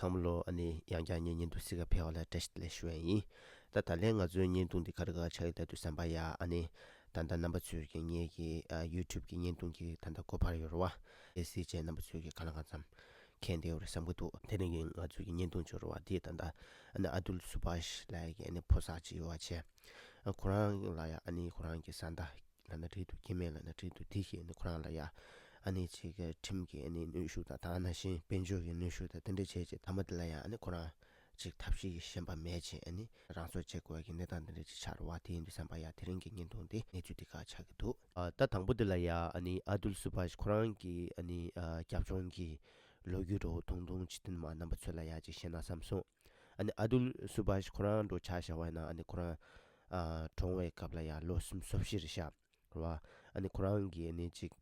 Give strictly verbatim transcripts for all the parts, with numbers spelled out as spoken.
ཚང་མ་ལོ་ཨ་ནི་ཡང་བསྐྱར་ངའི་བརྙན་ཐུང་གཟིགས་ག་ཕེབས་པ་ལ་བཀྲ་ཤིས་བདེ་ལེགས་ཞུ་ཡ་ཡིན། ད་ད་ལན་ང་ཚོའི་བརྙན་ཐུང་འདི་ག་རེ་ག་ཆགས་ཡོད་ད་དུས་ཙམ་པ་ཡ་ཨ་ནི་ད་ལྟ་རྣམ་པ་ཚོས་ཀྱི་ངའི་གི་ཨ་YouTube་གི་བརྙན་ཐུང་གི་ད་ལྟ་སྒོ་འཕར་ཡོད་རེད་བ། ཨེ་སི་ཅེ་རྣམ་པ་ཚོས་ཀྱི་གང་ལ་གང་འཚམ་མཁྱེན་བསྡད་ཡོད་རེད་བསམ་གྱི་འདུག་དེ་རིང་གི་ང་ཚོའི་གི་བརྙན་ཐུང་ཅིག་ཡོད་རེད་བ། འདི་ད་ལྟ་ཨ་ནི་ཨ་དུལ་སུ་བྷཱཤ་ལབ་ཡ་གི་ཨ་ནི་ཕོ་གསར་ཅིག་ཡོད་བ་བྱས། ཨ་ཁོ་རང་ལ་ཡ་ཨ་ནི་ཁོ་རང་གི་བཟའ་ཟླ་ལབ་ན་འགྲིག་འདུག་སྐྱེ་དམན་ལབ་ན་འགྲིག་འདུག་དེ་གིས་ཨ་ནི་ཁོ་རང་ལ་ཡ་ཨ་ནི་ཅིག་ཁྲིམས་ཀྱི་ཨ་ནི་གནོན་ཤུགས་དང་དེ་ནང་བཞིན་དཔལ་འབྱོར་གྱི་གནོན་ཤུགས་དང་དེ་འདྲ་བྱས་བྱས་མཐའ་མ་དེ་ལ་ཡ་ཨ་ནི་ཁོ་རང་ཅིག་ཐབས་ཤེས་གཞན་པ་མེད་བྱས་ཨ་ནི་རང་སྲོག་བཅད་དགོས་ཀྱི་གནས་སྟངས་དེ་འདྲ་ཅིག་ཆགས་རེད་བ། དེ་ཡིན་དུས་ཙམ་པ་ཡ་དེ་རིང་གི་བརྙན་ཐུང་དེ་གནས་ཚུལ་དེ་ག་ཆགས་ཀྱི་འདུག་ཨ་ད་དང་པོ་དེ་ལ་ཡ་ཨ་ནི་ཨ་དུལ་སུ་བྷཱཤ་ཁོ་རང་གི་ཨ་ནི་ཨ་རྒྱབ་ལྗོངས་ཀྱི་ལོ་རྒྱུས་འདྲ་བོ་ཐུང་ཐུང་ཅིག་དེ་མ་རྣམ་པ་ཚོ་ལ་ཡ་ཅིག་བཤད་ན་བསམ་སོང་། ཨ་ནི་ཨ་དུལ་སུ་བྷཱཤ་ཁོ་རང་འདྲ་བོ་ཆ་བཞག་པ་ཡིན་ན་ཨ་ནི་ཁོ་རང་ཨ་གྲོངས་པའི་སྐབས་ལ་ཡ་ལོ་སུམ་ཅུ་སོ་བཞི་རེད་ཤག་རེད་བ། ཨ་ནི་ཁོ་རང་གི་ཨ་ནི་ཅིག་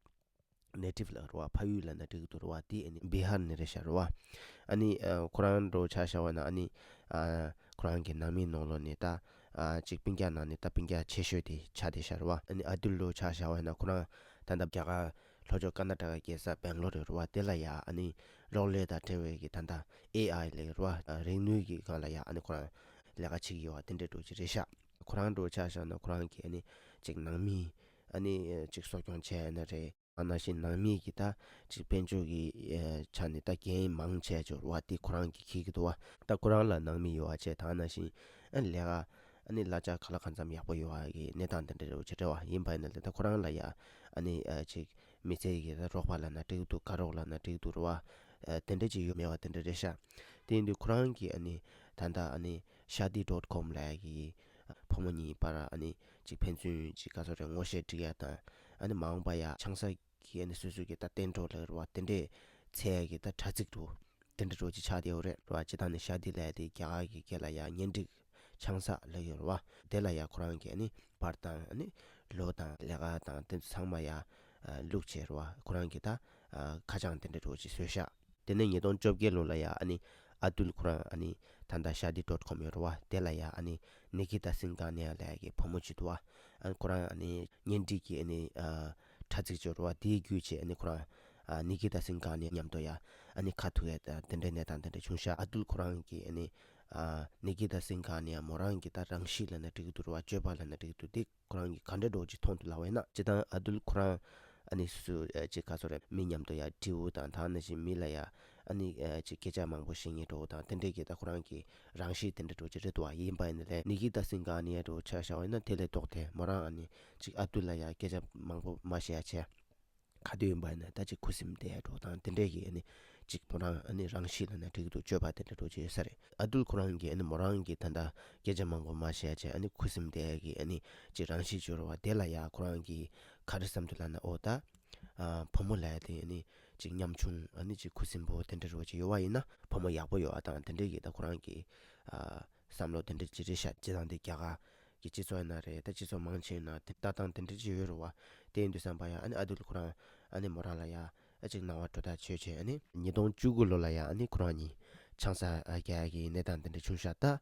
ནེ་ཊིབ་ལབ་རེད་བ། ཕ་ཡུལ་ལབ་ན་འགྲིག་གི་འདུག་རེད་བ། དེ་ཨ་ནི་བི་ཧར་ནས་རེད་ཤག་རེད་བ། ཨ་ནི་ཨ་ཁོ་རང་འདྲ་བོ་ཆ་བཞག་པ་ཡིན་ན་ཨ་ནི་ཨ་ཁོ་རང་གི་ནང་མི་ནང་ལོགས་ནས་ད་ཨ་ཅིག་སྤུན་ཀྱག་ནང་ནས་ད་སྤུན་ཀྱག་ཆེ་ཤོས་དེ་ཆགས་བསྡད་ཤག་རེད་བ། ཨ་ནི་ཨ་དུལ་འདྲ་བོ་ཆ་བཞག་པ་ཡིན་ན་ཁོ་རང་ད་ལྟ་རྒྱ་གར་ལྷོ་ཕྱོགས་ཀར་ན་ཊ་ཀ་རྒྱལ་ས་སྦེང་ལོར་རེད་བ། དེ་ལ་ཡ་ཨ་ནི་གློག་ཀླད་དང་འབྲེལ་བའི་གི་ད་ལྟ་ཨེ་ཨའི་ལབ་རེད་བ། རིག་ནུས་ཀྱི་སྒང་ལ་ཡ་ཨ་ནི་ཁོ་རང་ལས་ཀ་བྱེད་ཀྱི་ཡོད་བ། དེ་འདྲ་འདྲ་བོ་ཅིག་རེད་ཤག་ཁོ་རང་འདྲ་བོ་ཆ་བཞག་ན་ཁོ་རང་གི་ཨ་ནི་ཅིག་ནང་མི་ཨ་ནི་ཅིག་གསོ་སྐྱོང་བྱས་ན་རེད། ཨ་ནང་བཞིན་ནང་མི་གི་ད་ཅིག་དཔལ་འབྱོར་གྱི་ཨེ་ཆ་ནས་ད་འགན་མང་ཆེ་ཅིག་ཡོད་རེད་བ། དེ་ཁོ་རང་གིས་འཁྱེར་གྱི་འདུག་བ། ད་ཁོ་རང་ལ་ནང་མི་ཡོད་བ་བྱས། ད་ནང་བཞིན་ཨ་ནི་ལས་ཀ་ཨ་ནི་གླ་ཆ་ག་ལ་གང་འཚམ་ཡག་པོ་ཡོད་བ་གི་གནས་སྟངས་དེ་འདྲ་འདྲ་བོ་ཅིག་རེད་བ། ཡིན་པ་ཡིན་ན་ལས་ད་ཁོ་རང་ལ་ཡ་ཨ་ནི་ཨ་ཅིག་མི་ཚེ་གི་ད་རོགས་པ་ལབ་ན་འགྲིག་འདུག་དགའ་རོགས་ལབ་ན་འགྲིག་འདུག་རེད་བ། ཨ་དེ་འདྲ་ཅིག་ཡོད་མེད་བ་དེ་འདྲ་རེད་ཤག་དེ་ཡིན་དུས་ཁོ་རང་གིས་ཨ་ནི་ད་ལྟ་ཨ་ནི་ཤཱ་དི་ཌོཊ་ཀོམ་ལབ་ཡ་གི་ཕོ་མོ་གཉིས་བར་ཨ་ནི་ཅིག་ཕན་ཚུན་ཅིག་ག་ཚོད་རེད་ངོ་ཤེས་འགྲིག་ཡ་དང་། ཨ་ནི་མ་འོངས་པ་ཡ་ཆང་ས་གི་ཨ་ནི་སོ་སོ་གི་ད་གཏན་གྲོགས་ལབ་རེད་བ། དེ་འདྲས་འཚོལ་ཡ་གི་ད་དྲ་ཚིགས་འདྲ་བོ་དེ་འདྲ་འདྲ་བོ་ཅིག་ཆགས་བསྡད་ཡོད་རེད་བ། སྤྱིར་བཏང་ནས་ཤཱ་དི་ལབ་ཡ་དེ་རྒྱ་གར་གྱི་སྐད་ལ་ཡ་གཉེན་སྒྲིག་ཆང་ས་ལབ་ཡོད་རེད་བ། དེ་ལ་ཡ་ཁོ་རང་གིས་ཨ་ནི་པར་དང་ཨ་ནི་ལོ་དང་ལས་ཀ་དང་དེ་ཚོ་ཚང་མ་ཡ་བླུགས་བྱས་རེད་བ། ཁོ་རང་གིས་ད་ཁ་བྱང་དེ་འདྲ་འདྲ་བོ་ཅིག་བཟོས་ཤག་དེ་ནས་ཉིས་སྟོང་བཅོ་བརྒྱད་ལོ་ལ་ཡ་ཨ་ནི་ཨ་དུལ་ཁོ་རང་ཨ་ནི་ད་ལྟ་ཤཱ་དི་ཌོཊ་ཀོམ་ཡོད་རེད་བ། དེ་ལ་ཡ་ཨ་ནི་ནི་ཀི་ཏཱ་སིང་ག་ནི་ཡ་ལབ་ཡ་གི་བུ་མོ་ཅིག་འདུག་བ། ཨ་ཁོ་རང་ཨ་ནི་གཉེན་སྒྲིག་གི་ཨ་ནི་ཨ་དྲ་ཚིགས་ཅིག་ཡོད་རེད་བ། དེའི་བརྒྱུད་བྱས་ཨ་ནི་ཁོ་རང་ཨ་ནི་ཀི་ཏཱ་སིང་ག་ནི་མཉམ་དུ་ཡ་ཨ་ནི་ཁ་ཐུག་ཡ་དེ་འདྲའི་གནས་སྟངས་དེ་འདྲ་བྱུང་ཤག་ཨ་དུལ་ཁོ་རང་གིས་ཨ་ནི་ཨ་ནི་ཀི་ཏཱ་སིང་ག་ནི་ཡ་མོ་རང་གི་ད་རང་གཤིས་ལབ་ན་འགྲིག་གི་འདུག་རེད་བ། སྤྱོད་པ་ལབ་ན་འགྲིག་གི་འདུག་དེ་ཁོ་རང་གིས་ག་འདྲ་འདྲ་བོ་ཅིག་མཐོང་འདུག་ལབ་པ་ཡིན་ན། སྤྱིར་བཏང་ཨ་དུལ་ཁོ་རང་ཨ་ནི་སུ་ཨ་ཅིག་ག་ཚོད་རེད། མི་མཉམ་དུ་ཡ་འདྲིས་པོ་དང་དེ་ནང་བཞིན་མི་ལ་ཡ་ཨ་ནི་ཨ་ཅིག་སྐད་ཆ་མང་པོ་བཤད་མཁན་འདྲ་བོ་དང་དེ་འདྲས་ཀྱི་ད་ཁོ་རང་གི་རང་གཤིས་དེ་འདྲ་འདྲ་བོ་ཅིག་རེད་འདུག་བ། ཡིན་པ་ཡིན་ན་ལས་ནི་ཀི་ཏཱ་སིང་ག་ནི་ཡ་འདྲ་བོ་ཆ་བཞག་པ་ཡིན་ན་དེ་ལས་ལྡོག་སྟེ་མོ་རང་ཨ་ནི་ཅིག་ཨ་དུལ་ལ་ཡ་སྐད་ཆ་མང་པོ་མ་བཤད་ཡ་བྱས། ག་དུས་ཡིན་པ་ཡིན་ན་ད་ཅིག་ཁུ་སིམ་བསྡད་ཡ་འདྲ་བོ་དང་དེ་འདྲས་ཀྱི་ཨ་ནི་ཅིག་མོ་རང་ཨ་ནི་རང་གཤིས་ལབ་ན་འགྲིག་གི་འདུག་སྤྱོད་པ་དེ་འདྲ་འདྲ་བོ་ཅིག་ཡོད་ས་རེད། ཨ་དུལ་ཁོ་རང་གིས་ཨ་ནི་མོ་རང་གི་ད་ལྟ་སྐད་ཆ་མང་པོ་མ་བཤད་བྱས་ཨ་ནི་ཁུ་སིམ་བསྡད་ཡ་གི་ཨ་ནི་ཅིག་རང་གཤིས་ཅིག་ཡོད་རེད་བ། དེ་ལ་ཡ་ཁོ་རང་གིས་ག་རེ་བསམ་འདུག་ལབ་ན། ཨོ་ད་ཨ་བུ་མོ་ལབ་ཡ་དེ་ཨ་ནི་ཅིག་ཉམ་ཆུང་ཨ་ནི་ཅིག་ཁུ་སིམ་པོ་དེ་འདྲ་འདྲ་བོ་ཅིག་ཡོད་པ་ཡིན་ན་བུ་མོ་ཡག་པོ་ཡོད་པ་དང་དེ་འདྲས་ཀྱི་ད་ཁོ་རང་གི་ཨ་བསམ་བློ་དེ་འདྲ་ཅིག་རེད་ཤག་སྤྱིར་བཏང་དེ་རྒྱ་གར་གྱི་སྤྱི་ཚོགས་ཡིན་ན་རེད། ད་སྤྱི་ཚོགས་མང་ཆེ་ཡིན་ན་དེ་ལྟ་སྟངས་དེ་འདྲ་ཅིག་ཡོད་རེད་བ། དེ་ཡིན་དུས་ཙམ་པ་ཡ་ཨ་ནི་ཨ་དུལ་ཁོ་རང་ཨ་ནི་མོ་རང་ལ་ཡ་ཨ་ཅིག་སྣང་བ་འགྲོ་ལྟ་བྱོས་བྱས་ཨ་ནི་ཉིས་སྟོང་བཅུ་དགུ་ལོ་ལ་ཡ་ཨ་ནི་ཁོ་རང་གཉིས་ཆང་ས་ཨ་རྒྱག་ཡ་གི་གནས་སྟངས་དེ་འདྲ་བྱུང་ཤག་ད་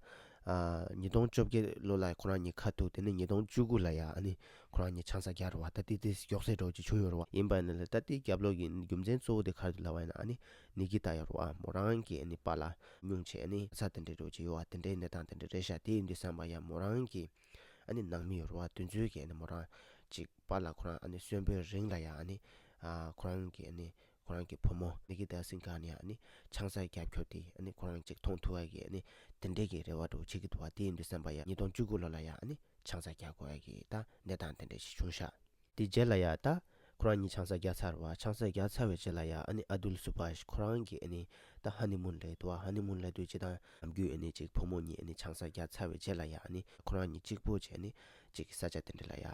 ཨ་ཉིས་སྟོང་བཅོ་བརྒྱད་ལོ་ལ་ཁོ་རང་གཉིས་ཁ་ཐུག་དེ་ནས་ཉིས་སྟོང་བཅུ་དགུ་ལ་ཡ་ཨ་ནི་ཁོ་རང་གཉིས་ཆང་ས་རྒྱག་རེད་བ། ད་དེ་དེ་མགྱོགས་ཚད་འདྲ་བོ་ཅིག་བྱུང་ཡོད་རེད་བ། ཡིན་པ་ནི་ལ་ད་དེ་རྒྱབ་ལོགས་ཀྱི་རྒྱུ་མཚན་གཙོ་བོ་དེ་ག་རེ་འདུག་ལབ་པ་ཡིན་ན་ཨ་ནི་ནི་ཀི་ཏཱ་ཡོད་རེད་བ། མོ་རང་གི་ཨ་ནི་པཱ་ལགས་སྨྱུང་བྱས་ཨ་ནི་ཆང་ས་དེ་འདྲ་འདྲ་བོ་ཅིག་ཡོད་བ། དེ་འདྲའི་གནས་སྟངས་དེ་འདྲ་རེད་ཤག་དེ་ཡིན་དུས་ཙམ་པ་ཡ་མོ་རང་གི་ཨ་ནི་ནང་མི་ཡོད་རེད་བ། དེ་ཚོས་ཀྱིས་ཨ་ནི་མོ་རང་ཅིག་པཱ་ལགས་ཁོ་རང་ཨ་ནི་གསོན་པོའི་རིང་ལ་ཡ་ཨ་ནི་ཨ་ཁོ་རང་གི་ཨ་ནི་ཁོ་རང་གི་བུ་མོ་ནི་ཀི་ཏཱ་སིང་ག་ནི་ཡ་ཨ་ནི་ཆང་ས་རྒྱག་རྒྱུ་དེ་ཨ་ནི་ཁོ་རང་ཅིག་མཐོང་ཐུབ་པ་གི་ཨ་ནི་དེ་འདྲའི་གི་རེ་བ་འདྲ་བོ་བྱེད་ཀྱི་འདུག་བ། དེ་ཡིན་དུས་ཙམ་པ་ཡ་ཉིས་སྟོང་བཅུ་དགུ་ལོ་ལ་ཡ་ཨ་ནི་ཆང་ས་རྒྱག་དགོས་ཡ་གི་ད་གནས་སྟངས་དེ་འདྲ་ཞིག་བྱུང་ཤག་དེ་རྗེས་ལ་ཡ་ད་ཁོ་རང་གཉིས་ཆང་ས་བརྒྱབ་ཚར་བ། ཆང་ས་བརྒྱབ་ཚར་བའི་རྗེས་ལ་ཡ་ཨ་ནི་ཨ་དུལ་སུ་བྷཱཤ་ཁོ་རང་གིས་ཨ་ནི་ད་ཧ་ནི་མུན་ལབ་འདུག་བ། ཧ་ནི་མུན་ལབ་དུས་སྤྱིར་བཏང་ནམ་རྒྱུན་ཨ་ནི་ཅིག་བུ་མོ་གཉིས་ཨ་ནི་ཆང་ས་བརྒྱབ་ཚར་བའི་རྗེས་ལ་ཡ་ཨ་ནི་ཁོ་རང་གཉིས་གཅིག་པོ་བྱས་ཨ་ནི་ཅིག་ས་ཆ་དེ་འདྲ་ལ་ཡ་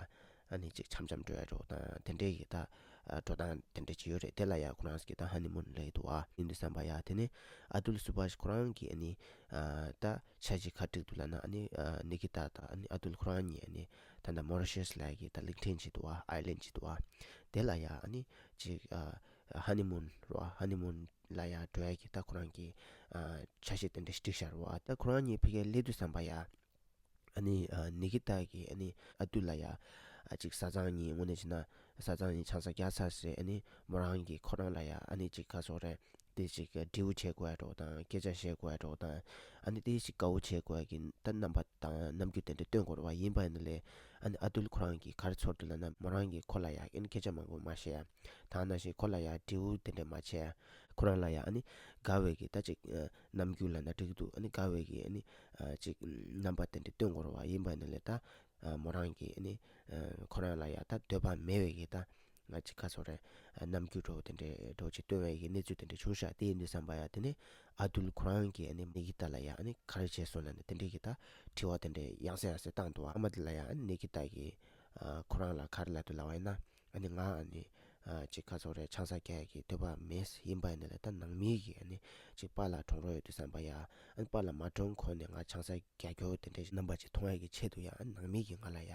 ཨ་ནི་ཅིག་འཆམ་འཆམ་འགྲོ་ཡ་འདྲ་བོ་དང་དེ་འདྲའི་གི་ད་འགྲོ་སྟངས་དེ་འདྲ་ཅིག་ཡོད་རེད། དེ་ལ་ཡ་ཁོ་རང་གིས་ད་ཧ་ནི་མུན་ལབ་འདུག་བ། ཡིན་དུས་ཙམ་པ་ཡ་དེ་ནས་ཨ་དུལ་སུ་བྷཱཤ་ཁོ་རང་གིས་ཨ་ནི་ད་འཆར་གཞི་ག་འགྲིག་འདུག་ལབ་ན་ཨ་ནི་ནི་ཀི་ཏཱ་དང་ཨ་ནི་ཨ་དུལ་ཁོ་རང་གཉིས་ཨ་ནི་ད་ལྟ་མོ་རི་ཤེས་ལབ་ཡ་གི་ད་གླིང་ཕྲན་ཅིག་འདུག་བ། ཨའི་ལན་ཅིག་འདུག་བ། དེ་ལ་ཡ་ཨ་ནི་ཅིག་ཧ་ནི་མུན་རེད་བ། ཧ་ནི་མུན་ལ་ཡ་འགྲོ་ཡ་གི་ད་ཁོ་རང་གི་འཆར་གཞི་དེ་འདྲ་ཞིག་བསྒྲིགས་བཞག་རེད་བ། ད་ཁོ་རང་གཉིས་ཕ་གིར་སླེབས་དུས་ཙམ་པ་ཡ་ཨ་ནི་ནི་ཀི་ཏཱ་གིས་ཨ་ནི་ཨ་དུལ་ལ་ཡ་ཅིག་བཟའ་ཚང་གཉིས་དངོས་གནས་བྱས་ན་བཟའ་ཚང་གཉིས་ཆང་ས་བརྒྱབ་ཚར་ཟེར། ཨ་ནི་མོ་རང་གིས་ཁོ་རང་ལ་ཡ་ཨ་ནི་ཅིག་ག་ཟེར་དགོས་རེད། དེ་ཅིག་འདྲིའུ་བྱེད་དགོས་ཡ་འདྲ་བོ་དང་སྐད་ཆ་བཤད་དགོས་ཡ་འདྲ་བོ་དང་། ཨ་ནི་དེ་ཅིག་དགའ་བོ་བྱེད་དགོས་ཡ་གི་ད་རྣམ་པ་དང་རྣམ་འགྱུར་དེ་འདྲ་སྟོན་དགོས་རེད་བ། ཡིན་པ་ཡིན་ན་ལས་ཨ་ནི་ཨ་ཏུལ་ཁོ་རང་གིས་ག་རེ་ཚོར་འདུག་ལབ་ན། མོ་རང་གིས་ཁོ་ལ་ཡ་ཨ་ནི་སྐད་ཆ་མང་པོ་མ་བཤད་ཡ། ད་ནང་བཞིན་ཁོ་ལ་ཡ་འདྲིའུ་དེ་འདྲ་མ་བྱས་ཡ། ཁོ་རང་ལ་ཡ་ཨ་ནི་དགའ་བའི་གི་ད་ཅིག་རྣམ་འགྱུར་ལབ་ན་འགྲིག་གི་འདུག་ཨ་ནི་དགའ་བའི་གི་ཨ་ནི་ཅིག་རྣམ་པ་དེ་འདྲ་སྟོན་དགོས་རེད་བ། ཡིན་པ་ཡིན་ན་ལས་ད་མོ་རང་གིས་ཨ་ནི་ཁོ་རང་ལ་ཡ་ད་འདོད་པ་མེད་པའི་གི་ད་ང་ཅིག་ག་ཚོད་རེད། རྣམ་འགྱུར་འདྲ་བོ་དེ་འདྲའི་འདྲ་བོ་ཅིག་སྟོན་པའི་གི་གནས་ཚུལ་དེ་འདྲ་བྱུང་ཤག་དེ་ཡིན་དུས་ཙམ་པ་ཡ་དེ་ནས་ཨ་ཏུལ་ཁོ་རང་གིས་ཨ་ནི་ནི་གི་ཏ་ལ་ཡ་ཨ་ནི་ག་རེ་བྱས་སོང་ལབ་ནས་དེ་འདྲའི་གི་ད་དྲི་བ་དེ་འདྲའི་ཡང་སེ་ཡང་སེ་བཏང་འདུག་ཨ་མ་དེ་ལ་ཡ་ཨ་ནི་ནི་གི་ཏ་གིས་ཁོ་རང་ལ་ག་རེ་ལབ་འདུག་ལབ་པ་ཡིན་ན། ཨ་ནི་ང་ཨ་ནི་ཅིག་ག་ཚོད་རེད། ཆང་ས་རྒྱག་ཡ་གི་འདོད་པ་མེད། ཡིན་པ་ཡིན་ན་ལས་ད་ནང་མི་གི་ཨ་ནི་ཅིག་པཱ་ལགས་གྲོངས་རོགས་ཡོད་དུས་ཙམ་པ་ཡ་ཨ་ནི་པཱ་ལགས་མ་གྲོངས་གོང་ནས་ང་ཆང་ས་རྒྱག་རྒྱུ་དེ་འདྲའི་རྣམ་པ་ཅིག་མཐོང་ཡ་གི་ཆེད་དུ་ཡ་ཨ་ནི་ནང་མི་གིས་ང་ལ་ཡ་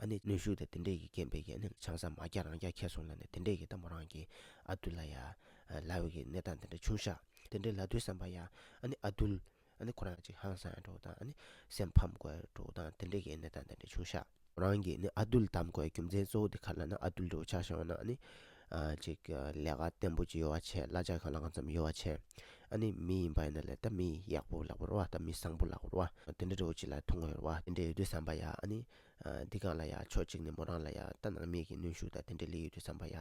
ཨ་ནི་གནོན་ཤུགས་དང་དེ་འདྲའི་གི་རྐྱེན་པས་གི་ཨ་ནི་ཆང་ས་མ་རྒྱག་རང་རྒྱག་ཁྱེར་སོང་ལབ་ནས་དེ་འདྲའི་གི་ད་མོ་རང་གིས་ཨ་ཏུལ་ལ་ཡ་ལབ་པའི་གི་གནས་སྟངས་དེ་འདྲ་བྱུང་ཤག་དེ་འདྲའི་ལབ་དུས་ཙམ་པ་ཡ་ཨ་ནི་ཨ་ཏུལ་ཨ་ནི་ཁོ་རང་ཅིག་ཧང་སང་ཡ་འདྲ་བོ་དང་ཨ་ནི་སེམས་ཕམ་དགོས་ཡ་འདྲ་བོ་དང་དེ་འདྲའི་གི་གནས་སྟངས་དེ་འདྲ་བྱུང་ཤག་མོ་རང་གིས་ཨ་ནི་ཨ་ཏུལ་བདམས་དགོས་ཡ་རྒྱུ་མཚན་གཙོ་བོ་དེ་ག་རེ་ལབ་ན་ཨ་ཏུལ་འདྲ་བོ་ཆ་བཞག་ན་ཨ་ནི་ཨ་ཅིག་ལས་ཀ་བརྟན་པོ་ཅིག་ཡོད་པ་བྱས། གླ་ཆ་གང་ལ་གང་འཚམ་ཡོད་པ་བྱས། ཨ་ནི་མི་ཡིན་པ་ཡིན་ན་ལས་ད་མི་ཡག་པོ་ལབ་དགོས་རེད་བ། ད་མི་བཟང་པོ་ལབ་དགོས་རེད་བ། དེ་འདྲ་འདྲ་བོ་ཅིག་ལ་མཐོང་གི་ཡོད་རེད་བ། དེ་འདྲ་ཡོད་དུས་ཙམ་པ་ཡ་ཨ་ནི་ཨ་འདི་སྒང་ལ་ཡ་ཕྱོགས་གཅིག་ནས་མོ་རང་ལ་ཡ་ད་ནང་མི་གི་གནོན་ཤུགས་དང་དེ་འདྲ་སླེབས་ཡོད་དུས་ཙམ་པ་ཡ་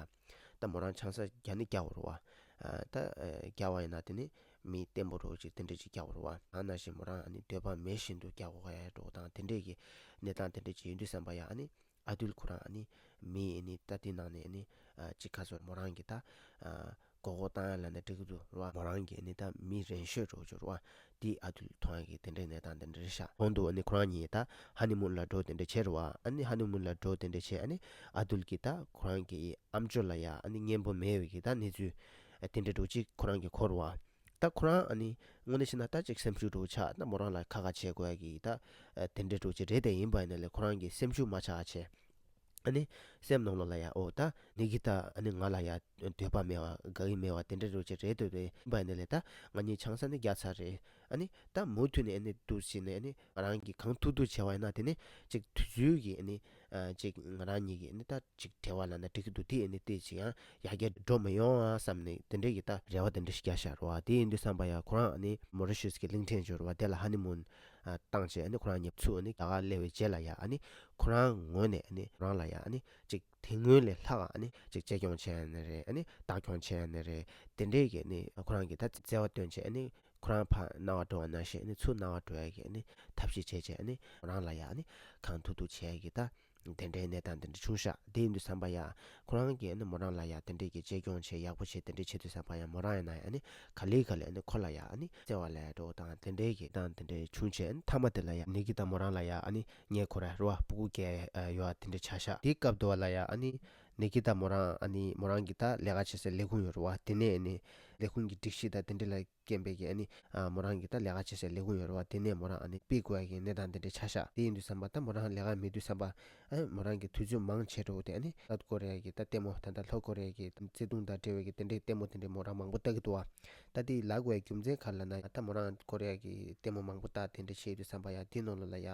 ད་མོ་རང་ཆང་ས་རྒྱག་ནི་རྒྱག་དགོས་རེད་བ། ཨ་ད་ཨ་རྒྱག་པ་ཡིན་ན་དེ་ནི་མི་བརྟན་པོ་འདྲ་བོ་ཅིག་དེ་འདྲ་ཅིག་རྒྱག་དགོས་རེད་བ། ད་ནང་བཞིན་མོ་རང་ཨ་ནི་འདོད་པ་མེད་བཞིན་དུ་རྒྱག་དགོས་ཡ་འདྲ་བོ་དང་དེ་འདྲའི་གི་གནས་སྟངས་དེ་འདྲ་ཅིག་ཡིན་དུས་ཙམ་པ་ཡ་ཨ་ནི་ཨ་ཏུལ་ཁོ་རང་ཨ་ནི་མི་ཨ་ནི་ད་དེ་ནང་ནས་ཨ་ནི་ཨ་ཅིག་ག་ཚོད་མོ་རང་གི་ད་ཨ་མགོ་སྐོར་བཏང་ཡ་ལབ་ན་འགྲིག་གི་འདུག་རེད་བ། མོ་རང་གི་ཨ་ནི་ད་མི་རན་ཤོས་འདྲ་བོ་ཅིག་རེད་བ། དེ་ཨ་ཏུལ་མཐོང་ཡ་གི་དེ་འདྲའི་གནས་སྟངས་དེ་འདྲ་རེད་ཤག་གོང་དུ་ཨ་ནི་ཁོ་རང་གཉིས་ད་ཧ་ནི་མུན་ལ་འགྲོ་དེ་འདྲ་བྱས་རེད་བ། ཨ་ནི་ཧ་ནི་མུན་ལ་འགྲོ་དེ་འདྲ་བྱས་ཨ་ནི་ཨ་ཏུལ་གི་ད་ཁོ་རང་གི་ཨམ་ཅོག་ལ་ཡ་ཨ་ནི་སྙན་པོ་མེད་པའི་གི་ད་གནས་ཚུལ་དེ་འདྲ་འདྲ་བོ་ཅིག་ཁོ་རང་གིས་གོ་རེད་བ། ད་ཁོ་རང་ཨ་ནི་དངོས་གནས་བྱས་ན་ད་ཅིག་སེམས་ཤུགས་འདྲ་བོ་ཆག་ད་མོ་རང་ལ་ཁ་ཁ་བྱེད་དགོས་ཡ་གི་ད་དེ་འདྲ་འདྲ་བོ་ཅིག་རེད་དེ། ཡིན་པ་ཡིན་ན་ལས་ཁོ་རང་གི་སེམས་ཤུགས་མ་ཆག་བྱས། ཨ་ནི་སེམས་ནང་ལོགས་ལ་ཡ་ཨོ་ད་ནི་གི་ད་ཨ་ནི་ང་ལ་ཡ་འདོད་པ་མེད་པ་དགའ་གི་མེད་པ་དེ་འདྲ་འདྲ་བོ་ཅིག་རེད་འདོད་པས། ཡིན་པ་ཡིན་ན་ལས་ད་ང་གཉིས་ཆང་ས་ནི་རྒྱག་ཚར་རེད། ཨ་ནི་ད་མུ་མཐུད་ནས་ཨ་ནི་འདུག་བྱས་ནས་ཨ་ནི་ང་རང་གིས་གང་ཐུབ་ཐུབ་བྱས་པ་ཡིན་ན་དེ་ནི་ཅིག་དུས་ཚོད་ཀྱི་ཨ་ནི་ཅིག་ང་རང་གཉིས་ཀྱི་ཨ་ནི་ད་ཅིག་བྲེལ་བ་ལབ་ན་འགྲིག་གི་འདུག་དེ་ཨ་ནི་དེ་ཅིག་ཡང་ཡར་རྒྱས་འགྲོ་མི་ཡོང་ཨ་བསམ་ནས་དེ་འདྲའི་གི་ད་རེ་བ་དེ་འདྲ་ཞིག་རྒྱག་ཤག་རེད་བ། དེ་ཡིན་དུས་ཙམ་པ་ཡ་ཁོ་རང་ཨ་ནི་མོ་རི་ཤི་ཡས་ཀྱི་གླིང་ཕྲན་ཅིག་ཡོད་རེད་བ། དེ་ལ་ཧ་ནི་མུན་བཏང་བྱས་ཨ་ནི་ཁོ་རང་གཉིས་ཚུར་ཨ་ནི་རྒྱ་གར་སླེབས་པའི་རྗེས་ལ་ཡ་ཨ་ནི་ཁོ་རང་ངོས་ནས་ཨ་ནི་རང་ལ་ཡ་ཨ་ནི་ཅིག་དེ་སྔོན་ལས་ལྷག་ཨ་ནི་ཅིག་གཅེས་སྐྱོང་བྱས་ཡ་ནི་རེད། ཨ་ནི་བདག་སྐྱོང་བྱས་ཡ་ནི་རེད། དེ་འདྲའི་གི་ཨ་ནི་ཁོ་རང་གིས་ད་བརྩེ་བ་སྟོན་བྱས་ཨ་ནི་ཁོ་རང་ཕར་སྣང་བ་འགྲོ་བ་ནང་བཞིན་ཨ་ནི་ཚུར་སྣང་བ་འགྲོ་ཡ་གི་ཨ་ནི་ཐབས་ཤེས་བྱས་བྱས་ཨ་ནི་རང་ལ་ཡ་ཨ་ནི་གང་ཐུབ་ཐུབ་བྱས་ཡ་གི་ད། དེ་འདྲའི་གནས་སྟངས་དེ་འདྲ་བྱུང་ཤག་དེ་ཡིན་དུས་ཙམ་པ་ཡ། ཁོ་རང་གིས་ཨ་ནི་མོ་རང་ལ་ཡ་དེ་འདྲའི་གི་གཅེས་སྐྱོང་བྱས་ཡག་པོ་བྱས་དེ་འདྲ་བྱེད་དུས་ཙམ་པ་ཡ་མོ་རང་ཡིན་ན་ཡང་ཨ་ནི་ག་ལེ་ག་ལེ་ཨ་ནི་ཁོ་ལ་ཡ་ཨ་ནི་བརྩེ་བ་ལབ་ཡ་འདྲ་བོ་དང་དེ་འདྲའི་གི་སྟངས་དེ་འདྲ་བྱུང་བྱས། ཨ་ནི་མཐའ་མ་དེ་ལ་ཡ་ནི་གི་ཏ་མོ་རང་ལ་ཡ་ཨ་ནི་ངས་ཁོ་ར་རེད་བ་སྤུ་གུ་སྐྱེ་ཡོད་པ་དེ་འདྲ་ཆགས་ཤག་དེའི་སྐབས་དུ་བ་ལ་ཡ་ཨ་ནི་ནི་གི་ཏ་མོ་རང་ཨ་ནི་མོ་རང་གི་ད་ལས་ཀ་བྱེད་སའི་ལས་ཁུངས་ཡོད་རེད་བ། དེ་ནས་ཨ་ནི་ལས་ཁུངས་ཀྱི་སྒྲིག་གཞི་དང་དེ་འདྲ་ལ་རྐྱེན་པས་ཀྱི་ཨ་ནི་ཨ་མོ་རང་གིས་ད་ལས་ཀ་བྱེད་སའི་ལས་ཁུངས་ཡོད་རེད་བ། དེ་ནས་མོ་རང་ཨ་ནི་ཕུད་དགོས་ཡ་གི་གནས་སྟངས་དེ་འདྲ་ཆགས་ཤག་དེ་ཡིན་དུས་ཙམ་པ་ད་མོ་རང་ལས་ཀ་མེད་དུས་ཙམ་པ་ཨ་མོ་རང་གིས་དུས་ཚོད་མང་ཆེ་འགྲོ་དེ་ཨ་ནི་ལྷོ་ཀོ་རི་ཡ་གི་ད་ལྟད་མོ་ད་ལྟ་ལྷོ་ཀོ་རི་ཡ་གི་བརྩེ་དུང་དང་འབྲེལ་བའི་གི་དེ་འདྲའི་ལྟད་མོ་དེ་འདྲའི་མོ་རང་མང་པོ་ལྟ་གི་འདུག་བ། ད་དེ་ལབ་དགོས་ཡ་རྒྱུ་མཚན་ག་རེ་ལབ་ན་ད་མོ་རང་ཀོ་རི་ཡ་གི་ལྟད་མོ་མང་པོ་ལྟ་དེ་འདྲ་བྱེད་དུས་ཙམ་པ་ཡ་དེ་ནང་ལོགས་ལ་ཡ་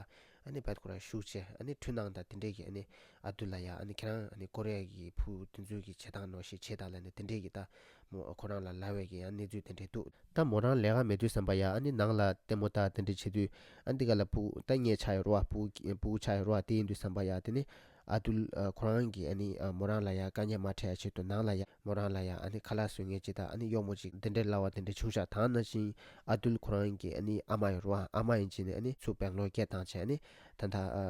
ཨ་ནི་བད་ཁོ་རང་ཤུགས་ཆེ་ཨ་ནི་འཕྲུལ་སྣང་དང་དེ་འདྲའི་གི་ཨ་ནི་ཨ་དུ་ལ་ཡ་ཨ་ནི་ཁྱེད་རང་ཨ་ནི་ཀོ་རི་ཡ་གི་ཕྲུ་གུ་དེ་ཚོའི་གི་བྱེད་སྟངས་ནང་བཞིན་བྱེད་དང་ལབ་ནས་དེ་འདྲའི་གི་ད་མོ་ཁོ་རང་ལ་ལབ་པའི་གི་ཡང་གནས་ཚུལ་དེ་འདྲ་འདུག་ད་མོ་རང་ལས་ཀ་མེད་དུས་ཙམ་པ་ཡ་ཨ་ནི་ནང་ལ་ལྟད་མོ་ལྟ་དེ་འདྲ་བྱེད་དུས་ཨ་ནི་འདི་ག་ལ་ཕྲུ་གུ་ད་ངའི་ཆ་ཡོད་རེད་བ། ཕྲུ་གུ་ཕྲུ་གུ་ཆ་ཡོད་རེད་བ། དེ་ཡིན་དུས་ཙམ་པ་ཡ་དེ་ནི་ཨ་དུ་ཨ་ཁོ་རང་གིས་ཨ་ནི་ཨ་མོ་རང་ལ་ཡ་དཀའ་ངལ་མ་འཕྲད་ཡ་ཆེད་དུ་ནང་ལ་ཡ་མོ་རང་ལ་ཡ་ཨ་ནི་ཁ་ལག་བཟོ་མཁན་ཅིག་དང་ཨ་ནི་གཡོག་མོ་ཅིག་དེ་འདྲའི་ལབ་པ་དེ་འདྲ་བྱུང་ཤག་དེ་ནང་བཞིན་ཨ་དུ་ཁོ་རང་གི་ཨ་ནི་ཨ་མ་ཡོད་རེད་བ། ཨ་མ་ཡིན་ཕྱིན་ནས་ཨ་ནི་ཚུར་སྦེང་ལོར་སྐད་བཏང་བྱས་ཨ་ནི་ད་ལྟ་ཨ་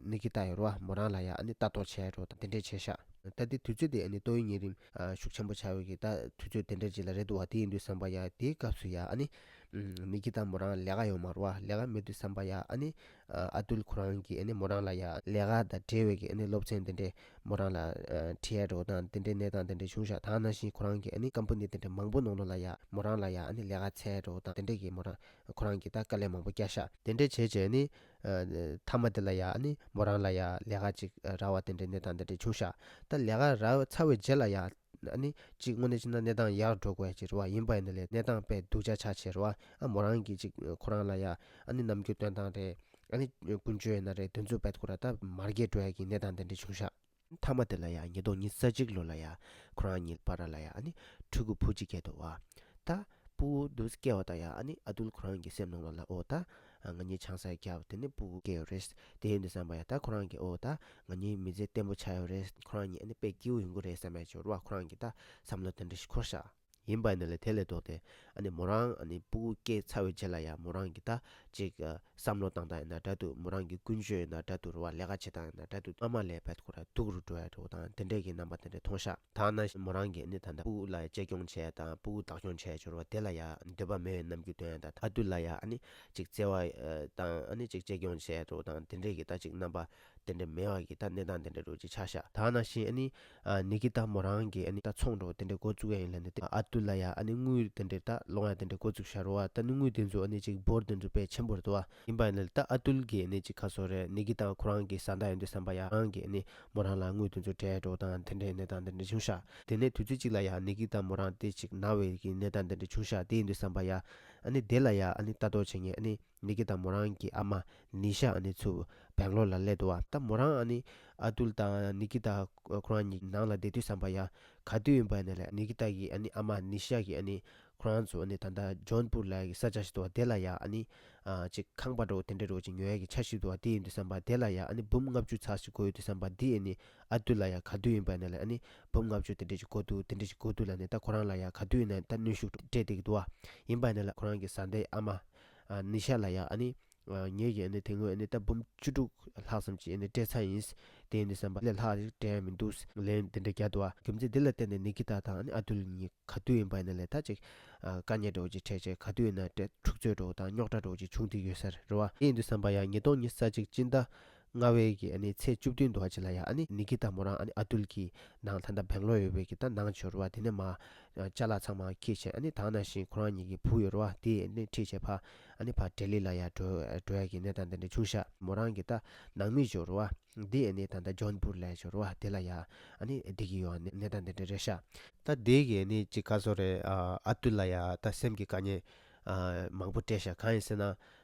ནི་གི་ད་ཡོད་རེད་བ། མོ་རང་ལ་ཡ་ཨ་ནི་ལྟ་རྟོག་བྱས་རོགས་དང་དེ་འདྲས་བྱས་ཤག་ད་དེ་དུས་ཚོད་དེ་ཨ་ནི་ཏོག་དབྱིབས་གཉན་རིམས་ཨ་ཤུགས་ཆེན་པོ་ཆགས་ཡོད་ཀྱི་ད་དུས་ཚོད་དེ་འདྲ་ཅིག་ལ་རེད་འདུག་བ། དེ་ཡིན་དུས་ཙམ་པ་ཡ་དེའི་སྐབས་སུ་ཡ་ཨ་ནི་ཨམ་ནི་གི་ད་མོ་རང་ལས་ཀ་ཡོད་མ་རེད་བ། ལས་ཀ་མེད་དུས་ཙམ་པ་ཡ་ཨ་ནི་ཨ་ཨ་ཏུལ་ཁོ་རང་གིས་ཨ་ནི་མོ་རང་ལ་ཡ་ལས་ཀ་དང་འབྲེལ་བའི་གི་ཨ་ནི་སློབ་ཚན་དེ་འདྲས་མོ་རང་ལ་ཨ་ཁྲིད་ཡ་འདྲ་བོ་དང་དེ་འདྲའི་གནས་སྟངས་དེ་འདྲས་བྱུང་ཤག་ད་ནང་བཞིན་ཁོ་རང་གིས་ཨ་ནི་ཀམ་པ་ནི་དེ་འདྲས་མང་པོ་ནང་ལོགས་ལ་ཡ་མོ་རང་ལ་ཡ་ཨ་ནི་ལས་ཀ་འཚོལ་ཡ་འདྲ་བོ་དང་དེ་འདྲས་ཀྱི་མོ་རང་ཁོ་རང་གིས་ད་དཀའ་ལས་མང་པོ་བརྒྱབ་ཤག་དེ་འདྲས་བྱས་བྱས་ནི་ཨ་མཐའ་མ་དེ་ལ་ཡ་ཨ་ནི་མོ་རང་ལ་ཡ་ལས་ཀ་ཅིག་རག་པ་དེ་འདྲས་གནས་སྟངས་དེ་འདྲས་བྱུང་ཤག་ད་ལས་ཀ་རག་ཚར་བའི་རྗེས་ལ་ཡ་ཨ་ནི་ཅིག་དངོས་གནས་བྱས་ན་གནས་སྟངས་ཡག་འགྲོ་དགོས་ཡ་ཅིག་རེད་བ། ཡིན་པ་ཡིན་ན་ལས་གནས་སྟངས་དཔེ་སྡུག་ཅག་ཆགས་བྱས་རེད་བ། ཨ་མོ་རང་གིས་ཅིག་ཁོ་རང་ལ་ཡ་ཨ་ནི་རྣམ་འགྱུར་སྟོན་སྟངས་རེད། ཨ་ནི་ཀུན་སྤྱོད་ཡིན་ན་རེད། དེ་ཚོ་དཔེ་ཁོ་ར་ད་མར་གད་འགྲོ་ཡ་གི་གནས་སྟངས་དེ་འདྲས་བྱུང་ཤག་མཐའ་མ་དེ་ལ་ཡ་ཉིས་སྟོང་ཉི་ཤུ་རྩ་གཅིག་ལོ་ལ་ཡ་ཁོ་རང་གཉིས་བར་ལ་ཡ་ཨ་ནི་ཕྲུ་གུ་བུ་གཅིག་སྐྱེས་འདུག་བ། ད་སྤུ་གུ་འདུག་སྐྱེ་བ་དང་ཡ་ཨ་ནི་ཨ་ཏུལ་ཁོ་རང་གི་སེམས་ནང་ལ་ཨོ་ད་ང་གཉིས་ཆང་ས་རྒྱབ་དེ་ནི་སྤུ་གུ་སྐྱེ་ཡོད་རེད། དེ་ཡིན་དུས་ཙམ་པ་ཡ་ད་ཁོ་རང་གི་ཨོ་ད་ང་གཉིས་མི་ཚེ་བརྟན་པོ་ཆགས་ཡོད་རེད། ཁོ་རང་གཉིས་ཨ་ནི་དཔེ་སྐྱིད་པོ་ཡོང་གི་རེད་བསམ་ཡ་ཅིག་ཡོད་རེད་བ། ཁོ་རང་གི་ད་བསམ་བློ་དེ་འདྲ་ཞིག་འཁོར་ཤག་ཡིན་པ་ཡིན་ན་ལས་དེ་ལས་ལྡོག་སྟེ་ཨ་ནི་མོ་རང་ཨ་ནི་སྤུ་གུ་སྐྱེས་ཚར་བའི་རྗེས་ལ་ཡ་མོ་རང་གི་ད་ཅིག་ཨ་བསམ་བློ་བཏང་སྟངས་ཡིན་ན་འདྲ་འདུག་མོ་རང་གི་ཀུན་སྤྱོད་ཡིན་ན་འདྲ་འདུག་རེད་བ། ལས་ཀ་བྱེད་སྟངས་ཡིན་ན་འདྲ་འདུག་ཨ་མ་ལས་བད་ཁོ་ར་སྡུག་རུ་འགྲོ་ཡ་འགྲོ་དང་དེ་འདྲས་ཀྱི་རྣམ་པ་དེ་འདྲས་མཐོང་ཤག་ད་ནང་བཞིན་མོ་རང་གིས་ཨ་ནི་ད་ལྟ་སྤུ་གུ་ལ་གཅེས་སྐྱོང་བྱས་དང་སྤུ་གུ་བདག་སྐྱོང་བྱས་ཡ་ཅིག་ཡོད་རེད་བ། དེ་ལ་ཡ་འདོད་པ་མེད་པའི་རྣམ་འགྱུར་སྟོན་ཡ་དང་ཨ་ཏུལ་ལ་ཡ་ཨ་ནི་ཅིག་བརྩེ་བ་ཨ་དང་ཨ་ནི་ཅིག་གཅེས་སྐྱོང་བྱས་ཡ་འགྲོ་དང་དེ་འདྲས་ཀྱི་ད་ཅིག་རྣམ་པ་དེ་འདྲ་མེད་པ་གི་ད་གནས་སྟངས་དེ་འདྲ་རུ་ཅིག་ཆགས་ཤག་ད་ནང་བཞིན་ཨ་ནི་ཨ་ནི་ཀི་ཏ་མོ་རང་གིས་ཨ་ནི་ད་ཚོང་འགྲོ་དེ་འདྲ་འགོ་བཙུགས་ཡ་ཡིན་ལབ་ནས་དེ་ཨ་ཏུལ་ལ་ཡ་ཨ་ནི་དངུལ་དེ་འདྲ་ད་སློང་ཡ་དེ་འདྲ་འགོ་བཙུགས་ཤག་རེད་བ། ད་ནི་དངུལ་དེ་ཚོ་ཨ་ནི་ཅིག་འབོར་དེ་ཚོ་དཔེ་ཆེན་པོ་རེད་འདུག་བ། ཡིན་པ་ཡིན་ན་ད་ཨ་ཏུལ་གིས་ཨ་ནི་ཅིག་ག་ཟེར་དགོས་རེད། ནི་ཀི་ཏ་ཁོ་རང་གི་བཟའ་ཟླ་ཡིན་དུས་ཙམ་པ་ཡ་རང་གིས་ཨ་ནི་མོ་རང་ལ་དངུལ་དེ་ཚོ་སྤྲད་འགྲོ་དང་དེ་འདྲའི་གནས་སྟངས་དེ་འདྲ་བྱུང་ཤག་དེ་ནས་དུས་ཚོད་གཅིག་ལ་ཡ་ནི་ཀི་ཏ་མོ་རང་དེ་ཅིག་ན་བའི་གི་གནས་སྟངས་དེ་འདྲ་བྱུང་ཤག་དེ་ཡིན་དུས་ཙམ་པ་ཡ་ཨ་ནི་དེ་ལ་ཡ་ཨ་ནི་ལྟ་རྟོག་བྱེད་མཁན་ཨ་ནི་ནི་ཀི་ཏ་མོ་རང་གི་ཨ་མ་ནི་ཤ་ཨ་ནི་ཚུར་སྦེང་ལོར་ལ་སླེབས་འདུག་བ། ད་མོ་རང་ཨ་ནི་ཨ་ཏུལ་དང་ནི་ཀི་ཏ་ཁོ་རང་གཉིས་ནང་ལ་བསྡད་དུས་ཙམ་པ་ཡ་ག་དུས་ཡིན་པ་ཡིན་ན་ལས་ནི་ཀི་ཏ་གི་ཨ་ནི་ཨ་མ་ནི་ཤ་གི་ཨ་ནི་ཁོ་རང་ཚོ་ཨ་ནི་ད་ལྟ་ཇོན་པུར་ལ་ཡ་གི་ས་ཆ་ཞིག་འདུག་བ། དེ་ལ་ཡ་ཨ་ནི་ཨ་ཅིག་ཁང་པ་འདྲ་བོ་དེ་འདྲ་འདྲ་བོ་ཅིག་ཉོ་ཡ་གི་འཆར་གཞི་འདུག་བ། དེ་ཡིན་དུས་ཙམ་པ་དེ་ལ་ཡ་ཨ་ནི་འབུམ་ལྔ་བཅུ་ཙམ་ཞིག་དགོས་ཡོད་དུས་ཙམ་པ་དེ་ཨ་ནི་ཨ་ཏུལ་ལ་ཡ་ག་དུས་ཡིན་པ་ཡིན་ན་ལས་ཨ་ནི་འབུམ་ལྔ་བཅུ་དེ་འདྲ་ཞིག་དགོས་འདུག་དེ་འདྲ་ཞིག་དགོས་འདུག་ལབ་ནས་ད་ཁོ་རང་ལ་ཡ་ག་དུས་ཡིན་ན་ད་གནོན་ཤུགས་སྤྲད་བསྡད་ཀྱི་འདུག་བ། ཡིན་པ་ཡིན་ན་ལས་ཁོ་རང་གི་བཟའ་ཟླའི་ཨ་མ་ཨ་ནི་ཤ་ལ་ཡ་ཨ་ནི་ཨ་ངེད་ཀྱིས་ཨ་ནི་དེ་སྔོན་ཨ་ནི་ད་འབུམ་བཅུ་དྲུག་ལྷག་ཙམ་ཅིག་ཨ་ནི་སྤྲད་ཚར་ཡིན། དེ་ཡིན་དུས་ཙམ་པ་ལས་ལྷག་ཅིག་སྤྲད་ཡ་མི་འདུག་ལན་དེ་འདྲ་རྒྱག་འདུག་བ། རྒྱུ་མཚན་འདི་ལ་བརྟེན་ནས་ནི་ཀི་ཏ་དང་ཨ་ནི་ཨ་ཏུལ་གཉིས་ག་དུས་ཡིན་པ་ཡིན་ན་ལས་ད་ཅིག་ཨ་དཀའ་ངལ་འདྲ་བོ་ཅིག་འཕྲད་བྱས་ག་དུས་ཡིན་ན་འདྲ་འཁྲུག་རྩོད་འདྲ་བོ་དང་རྙོག་དྲ་འདྲ་བོ་ཅིག་བྱུང་བསྡད་ཡོད་ས་རེད་བ། དེ་ཡིན་དུས་ཙམ་པ་ཡ་ཉིས་སྟོང་ཉི་ཤུ་རྩ་གཅིག་སྤྱི་ཟླ་ལྔ་པའི་གི་ཨ་ནི་ཚེས་བཅུ་བདུན་དུ་ཨ་ཅི་ལ་ཡ་ཨ་ནི་ནི་ཀི་ཏ་མོ་རང་ཨ་ནི་ཨ་ཏུལ་གྱི་ནང་ད་ལྟ་སྦེང་ལོར་ཡོད་པའི་གི་ད་ནང་ཆོས་རེད་བ། དེ་ནས་མ་ཅ་ལག་ཚང་མ་འཁྱེར་བྱས་ཨ་ནི་ད་ནང་བཞིན་ཁོ་རང་གཉིས་ཀྱི་བུ་ཡོད་རེད་བ། དེ་ཨ་ནི་ཁྲིད་བྱས་ཕ་ཨ་ནི་ཕ་ལྡི་ལི་ལ་ཡ་འགྲོ་འགྲོ་ཡ་གི་གནས་སྟངས་དེ་འདྲ་བྱུང་ཤག་མོ་རང་གི་ད་ནང་མི་ཡོད་རེད་བ། འདི་ཨ་ནི་ད་ལྟ་ཇོན་པུར་ལ་ཡོད་རེད་བ། དེ་ལ་ཡ་ཨ་ནི་བསྡད་ཀྱི་ཡོད་ཨ་ནི་གནས་སྟངས་དེ་འདྲ་རེད་ཤག་ད་དེ་གི་ཨ་ནི་ཅིག་ག་ཟེར་དགོས་རེད། ཨ་ཨ་ཏུལ་ལ་ཡ་ད་སེམས་ཀྱི་དཀའ་ངལ་ཨ་མང་པོ་འཕྲད་ཤག་གང་ཡིན་ཟེར་ན་ཨ་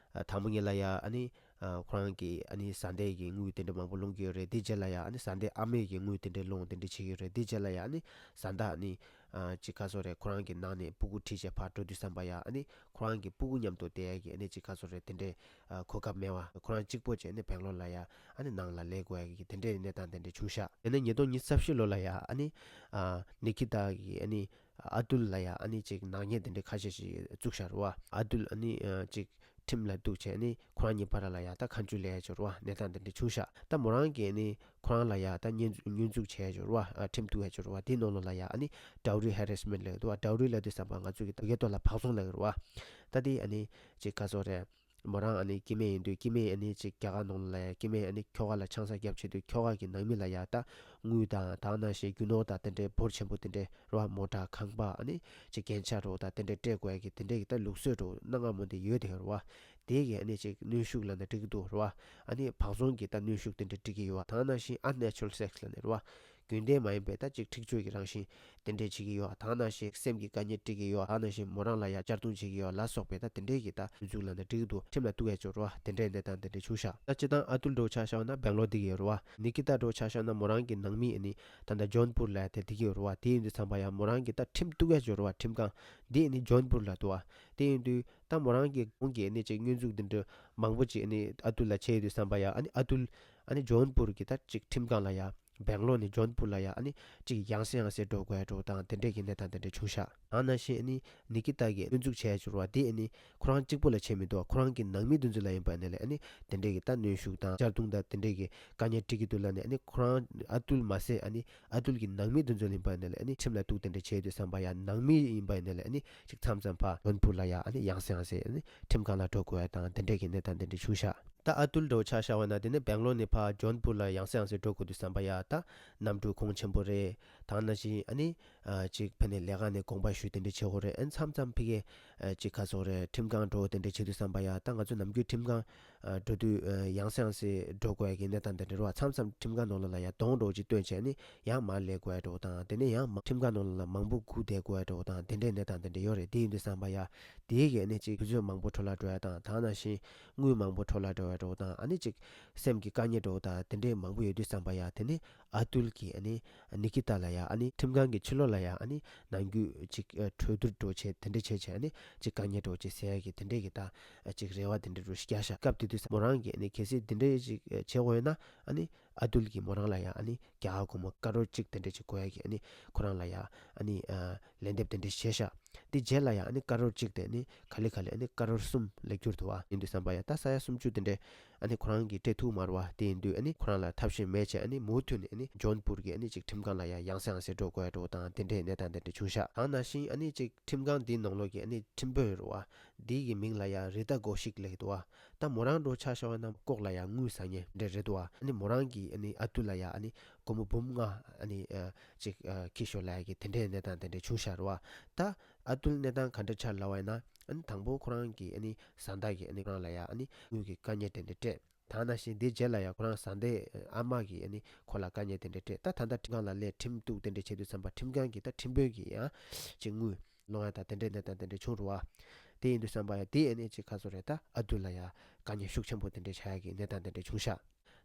དང་པོ་ཉིད་ལ་ཡ་ཨ་ནི་ཨ་ཁོ་རང་གི་ཨ་ནི་བཟའ་ཟླའི་གི་དངུལ་དེ་འདྲ་མང་པོ་སློང་གི་ཡོད་རེད། དེ་རྗེས་ལ་ཡ་ཨ་ནི་བཟའ་ཟླའི་ཨ་མའི་གི་དངུལ་དེ་འདྲ་སློང་དེ་འདྲ་བྱེད་ཀྱི་ཡོད་རེད། དེ་རྗེས་ལ་ཡ་ཨ་ནི་བཟའ་ཟླ་ཨ་ནི་ཨ་ཅིག་ག་ཟེར་དགོས་རེད། ཁོ་རང་གི་ནང་ནས་སྤུ་གུ་ཁྲིད་བྱས་ཕར་འགྲོ་དུས་ཙམ་པ་ཡ་ཨ་ནི་ཁོ་རང་གི་སྤུ་གུ་མཉམ་དུ་བསྡད་ཡ་གི་ཨ་ནི་ཅིག་ག་ཟེར་དགོས་རེད། དེ་འདྲའི་ཨ་གོ་སྐབས་མེད་པ། ཁོ་རང་གཅིག་པོ་བྱས་ནས་སྦེང་ལོར་ལ་ཡ་ཨ་ནི་ནང་ལ་ལས་དགོས་ཡ་གི་དེ་འདྲའི་གནས་སྟངས་དེ་འདྲ་བྱུང་ཤག་དེ་ནས་ཉིས་སྟོང་ཉི་ཤུ་རྩ་བཞི་ལོ་ལ་ཡ་ཨ་ནི་ཨ་ནི་ཀི་ཏ་གི་ཨ་ནི་ཨ་ཏུལ་ལ་ཡ་ཨ་ནི་ཅིག་ནག་ཉེས་དེ་འདྲ་ཁ་ཤས་ཤིག་བཙུགས་ཤག་རེད་བ། ཨ་ཏུལ་ཨ་ནི་ཨ་ཅིག་ཁྲིམས་ལ་གཏུགས་བྱས་ཨ་ནི་ཁོ་རང་གཉིས་བར་ལ་ཡ་ད་ཁ་མཆུ་ལབ་ཡ་ཅིག་ཡོད་རེད་བ། གནས་སྟངས་དེ་འདྲ་བྱུང་ཤག་ད་མོ་རང་གིས་ཨ་ནི་ཁོ་རང་ལ་ཡ་ད་བསྙོན་བསྙོན་འཛུགས་བྱས་ཡ་ཅིག་ཡོད་རེད་བ། ཨ་ཁྲིམས་གཏུགས་ཡ་ཅིག་ཡོད་རེད་བ། དེའི་ནང་ལོགས་ལ་ཡ་ཨ་ནི་ཌའོ་རི་ཧེ་རེ་སི་མེན་ཊི་ལབ་ཀྱི་འདུག་བ། ཌའོ་རི་ལབ་དུས་ཙམ་པ་ང་ཚོ་གི་ད་སྐད་ཐོག་ལ་བག་ཚོང་ལབ་ཀྱི་རེད་བ། ད་དེ་ཨ་ནི་ཅིག་ག་ཟེར་དགོས་རེད། མོ་རང་ཨ་ནི་སྐྱེ་དམན་ཡིན་དུས་སྐྱེ་དམན་ཨ་ནི་ཅིག་རྒྱ་གར་ནང་ལ་ཡ་སྐྱེ་དམན་ཨ་ནི་ཁྱོ་ག་ལ་ཆང་ས་བརྒྱབ་བྱེད་དུས་ཁྱོ་ག་གི་ནང་མི་ལ་ཡ་ད་དངུལ་དང་ད་ག་ནང་བཞིན་རྒྱུ་ནོར་དང་དེ་འདྲའི་འབོར་ཆེན་པོ་དེ་འདྲའི་རེད་བ། མོ་ཊ་ཁང་པ་ཨ་ནི་ཅིག་རྒྱན་ཆ་རེད་བ། ད་དེ་འདྲའི་སྤྲད་དགོས་ཡ་གི་དེ་འདྲའི་གི་ད་ལུགས་སྲོལ་རེད་བ། གནའ་སྔ་མོ་འདི་ཡོད་དེ་རེད་བ། དེ་གི་ཨ་ནི་ཅིག་གནོན་ཤུགས་ལབ་ན་འགྲིག་གི་འདུག་རེད་བ། ཨ་ནི་བག་ཚོང་གི་ད་གནོན་ཤུགས་དེ་འདྲ་སྤྲད་ཀྱི་ཡོད་བ། ད་ག་ནང་བཞིན་ཨན་ནེ་ཅུ་རལ་སེག་སི་ལབ་ནས་རེད་བ། རྒྱུན་ལྡན་མ་ཡིན་པའི་ད་ཅིག་འཁྲིག་སྤྱོད་ཀྱི་རང་བཞིན་དེ་འདྲས་བྱེད་ཀྱི་ཡོད། ད་ག་ནང་བཞིན་སེམས་ཀྱི་དཀའ་ངལ་སྤྲད་ཀྱི་ཡོད། ད་ག་ནང་བཞིན་མོ་རང་ལ་ཡ་གཅར་རྡུང་བྱེད་ཀྱི་ཡོད་ལ་སོགས་པའི་ད་དེ་འདྲས་ཀྱི་ད་ཡོད་ཚུལ་ལབ་ན་འགྲིག་གི་འདུག་ཁྲིམས་ལ་གཏུགས་ཡ་ཅིག་ཡོད་རེད་བ། དེ་འདྲའི་གནས་སྟངས་དེ་འདྲས་བྱུང་ཤག་ད་སྤྱིར་བཏང་ཨ་ཏུལ་འདྲ་བོ་ཆ་བཞག་ན་སྦེང་ལོར་བསྡད་ཀྱི་ཡོད་རེད་བ། ནི་ཀི་ཏ་འདྲ་བོ་ཆ་བཞག་ན་མོ་རང་གི་ནང་མི་ཨ་ནི་ད་ལྟ་ཇོན་པུར་ལ་ཡ་དེ་བསྡད་ཀྱི་ཡོད་རེད་བ། དེ་ཡིན་དུས་ཙམ་པ་ཡ་མོ་རང་གི་ད་ཁྲིམས་གཏུགས་ཡ་ཅིག་ཡོད་རེད་བ། ཁྲིམས་ཁང་འདི་ཨ་ནི་ཇོན་པུར་ལ་འདུག་བ། དེ་ཡིན་དུས་ད་མོ་རང་གི་ཁོང་གིས་ཨ་ནི་ཅིག་བསྙོན་འཛུགས་འདི་འདྲ་མང་པོ་ཅིག་ཨ་ནི་ཨ་ཏུལ་ལ་བྱས་ཡོད་དུས་ཙམ་པ་ཡ་ཨ་ནི་ཨ་ཏུལ་ཨ་ནི་ཇོན་པུར་གྱི་ད་ཅིག་ཁྲིམས་ཁང་ལ་ཡ། སྦེང་ལོར་ནས་ཇོན་པུར་ལ་ཡ་ཨ་ནི་ཅིག་ཡང་སེ་ཡང་སེ་འགྲོ་དགོས་འགྲོ་དང་དེ་འདྲས་ཀྱི་གནས་སྟངས་དེ་འདྲས་བྱུང་ཤག་ད་ནང་བཞིན་ཨ་ནི་ནི་ཀི་ཏ་གིས་བསྙོན་འཛུགས་བྱས་ཡ་ཅིག་ཡོད་རེད་བ། དེ་ཨ་ནི་ཁོ་རང་གཅིག་པོ་ལ་བྱས་མི་འདུག་ཁོ་རང་གི་ནང་མི་དེ་ཚོ་ལ་ཡིན་པ་ནས་ལས་ཨ་ནི་དེ་འདྲས་ཀྱི་ད་གནོན་ཤུགས་དང་གཅར་རྡུང་དང་དེ་འདྲས་ཀྱི་དཀའ་ངལ་སྤྲད་ཀྱི་འདུག་ལབ་ནས། ཨ་ནི་ཁོ་རང་ཨ་ཏུལ་མ་ཟད་ཨ་ནི་ཨ་ཏུལ་གྱི་ནང་མི་དེ་ཚོ་ལ་ཡིན་པ་ནས་ལས་ཨ་ནི་ཁྲིམས་ལ་གཏུགས་དེ་འདྲས་བྱས་ཡོད་དུས་ཙམ་པ་ཡ་ནང་མི་ཡིན་པ་ནས་ལས་ཨ་ནི་ཅིག་མཚམས་མཚམས་ཕར་ཇོན་པུར་ལ་ཡ་ཨ་ནི་ཡང་སེ་ཡང་སེ་ཨ་ནི་ཁྲིམས་ཁང་ལ་འགྲོ་དགོས་ཡ་དང་དེ་འདྲས་ཀྱི་གནས་སྟངས་དེ་འདྲས་བྱུང་ཤག་ད་ཨ་ཏུལ་འདྲ་བོ་ཆ་བཞག་པ་ན་དེ་ནས་སྦེང་ལོར་ནས་ཕར་ཇོན་པུར་ལ་ཡང་སེ་ཡང་སེ་འགྲོ་དགོས་དུས་ཙམ་པ་ཡ་ད་གནམ་གྲུ་གོང་ཆེན་པོ་རེད། ད་ག་ནང་བཞིན་ཨ་ནི་ཨ་ཅིག་ཕ་ནས་ལས་ཀ་ནས་དགོངས་པ་ཞུས་དེ་འདྲ་བྱེད་དགོས་རེད། ཨ་ནི་མཚམས་མཚམས་ཕ་གི་ཨ་ཅིག་ག་ཟེར་དགོས་རེད། ཁྲིམས་ཁང་འགྲོ་དེ་འདྲ་བྱེད་དུས་ཙམ་པ་ཡ་ད་ང་ཚོ་ནམ་རྒྱུན་ཁྲིམས་ཁང་ཨ་འགྲོ་དུས་ཨ་ཡང་སེ་ཡང་སེ་འགྲོ་དགོས་ཡ་གི་གནས་སྟངས་དེ་འདྲ་རེད་བ། མཚམས་མཚམས་ཁྲིམས་ཁང་ནང་ལོགས་ལ་ཡ་གདོང་འདྲ་བོ་ཅིག་སྟོན་བྱས་ཨ་ནི་ཡང་མར་སླེབས་དགོས་ཡ་འདྲ་བོ་དང་དེ་ནས་ཡང་མ་ཁྲིམས་ཁང་ནང་ལོགས་ལ་མང་པོ་སྒུག་བསྡད་དགོས་ཡ་འདྲ་བོ་དང་དེ་འདྲའི་གནས་སྟངས་དེ་འདྲ་ཡོད་རེད། དེ་ཡིན་དུས་ཙམ་པ་ཡ་དེའི་གི་ཨ་ནི་ཅིག་དུས་ཚོད་མང་པོ་འཕྲོ་བརླག་འགྲོ་ཡ་དང་ད་ག་ནང་བཞིན་དངུལ་མང་པོ་འཕྲོ་བརླག་འགྲོ་ཡ་འདྲ་བོ་དང་ཨ་ནི་ཅིག་སེམས་ཀྱི་དཀའ་ངལ་འདྲ་བོ་དང་དེ་འདྲའི་མང་པོ་ཡོད་དུས་ཙམ་པ་ཡ་དེ་ནི་ཨ་ཏུལ་གྱིས་ཨ་ནི་ནི་ཀི་ཏ་ལ་ཡ་ཨ་ནི་ཁྲིམས་ཁང་གི་ཕྱི་ལོགས་ ལ་ཡ་ཨ་ནི་ནང་རྒྱུད་ཅིག་ཨ་གྲོས་བསྡུར་འགྲོ་བྱས་དེ་འདྲ་བྱས་བྱས་ཨ་ནི་ཅིག་དཀའ་ངལ་འགྲོ་བྱས་སེལ་ཡ་གི་དེ་འདྲས་ཀྱི་ད་ཨ་ཅིག་རེ་བ་དེ་འདྲ་རུ་ཞིག་བརྒྱབ་ཤག་སྐབས་དེ་དུས་མོ་རང་གིས་ཨ་ནི་གལ་སྲིད་དེ་འདྲས་ཅིག་ཨ་བྱེད་དགོས་ཡོད་ན་ཨ་ནི་ཨ་ཏུལ་གྱིས་མོ་རང་ལ་ཡ་ཨ་ནི་རྒྱ་གར་སྒོར་མོ་ཀ་རོར་གཅིག་དེ་འདྲས་ཅིག་དགོས་ཡ་གི་ཨ་ནི་ཁོ་རང་ལ་ཡ་ཨ་ནི་ཨ་ལན་འདེབས་དེ་འདྲས་བྱས་ཤག་དེ་རྗེས་ལ་ཡ་ཨ་ནི་ཀ་རོར་གཅིག་དེ་ཨ་ནི་ག་ལེ་ག་ལེ་ཨ་ནི་ཀ་རོར་གསུམ་སླེབས་ཀྱི་འདུག་བ། ཡིན་དུས་ཙམ་པ་ཡ་ད་ས་ཡ་སུམ་ཅུ་དེ་འདྲས་ཨ་ནི་ཁོ་རང་གིས་སྤྲད་ཐུབ་མ་རེད་བ། དེ་ཡིན་དུས་ཨ་ནི་ཁོ་རང་ལ་ཐབས་ཤེས་མེད་བྱས་ཨ་ནི་མུ་མཐུད་ནས་ཨ་ནི་ཇོན་པུར་གྱི་ཨ་ནི་ཅིག་ཁྲིམས་ཁང་ལ་ཡ་ཡང་སེ་ཡང་སེ་འགྲོ་དགོས་ཡ་འགྲོ་དང་དེ་འདྲས་གནས་སྟངས་དེ་འདྲས་བྱུང་ཤག་དེ་ནང་བཞིན་ཨ་ནི་ཅིག་ཁྲིམས་ཁང་འདིའི་ནང་ལོགས་ཀྱི་ཨ་ནི་ཁྲིམས་དཔོན་རེད་བ། འདི་གི་མིང་ལ་ཡ་རི་ཏཱ་གོ་ཤིག་ལབ་ཀྱི་འདུག་བ། ད་མོ་རང་འདྲ་ཆ་བཞག་པ་ན་ལྐོག་ལ་ཡ་དངུལ་ཟ་མཁན་འདྲ་རེད་འདུག་བ། ཨ་ནི་མོ་རང་གིས་ཨ་ནི་ཨ་ཏུལ་ལ་ཡ་ཨ་ནི་སྒོར་མོ་འབུམ་ལྔ་ཨ་ནི་ཨ་ཅིག་ཨ་འཁྱེར་ཤོག་ལབ་ཡ་གི་དེ་འདྲའི་གནས་སྟངས་དེ་འདྲ་བྱུང་ཤག་རེད་བ། ད་ཨ་ཏུལ་གནས་སྟངས་ག་འདྲ་ཆགས་ལབ་པ་ཡིན་ན་ཨ་ནི་དང་པོ་ཁོ་རང་གི་ཨ་ནི་བཟའ་ཟླ་གིས་ཨ་ནི་ཁོ་རང་ལ་ཡ་ཨ་ནི་དངུལ་གྱི་དཀའ་ངལ་དེ་འདྲ་སྤྲད། དེ་ནང་བཞིན་དེ་རྗེས་ལ་ཡ་ཁོ་རང་བཟའ་ཟླའི་ཨ་མ་གིས་ཨ་ནི་ཁོ་ལ་དཀའ་ངལ་དེ་འདྲ་སྤྲད། ད་ད་ལྟ་ཁྲིམས་ཁང་ལ་སླེབས་ཁྲིམས་གཏུགས་དེ་འདྲ་བྱེད་དུས་ཙམ་པ་ཁྲིམས་ཁང་གི་ད་ཁྲིམས་དཔོན་གྱིས་ཡང་ཅིག་དངུལ་སློང་ཡ་ད་དེ་འདྲའི་གནས་སྟངས་དེ་འདྲ་བྱུང་རེད་བ། དེ་ཡིན་དུས་ཙམ་པ་ཡ་དེ་ཨ་ནི་ཅིག་ག་ཚོད་རེད། ད་ཨ་ཏུལ་ལ་ཡ་དཀའ་ངལ་ཤུགས་ཆེན་པོ་དེ་འདྲ་ཆགས་ཡ་གི་གནས་སྟངས་དེ་འདྲ་བྱུང་ཤག་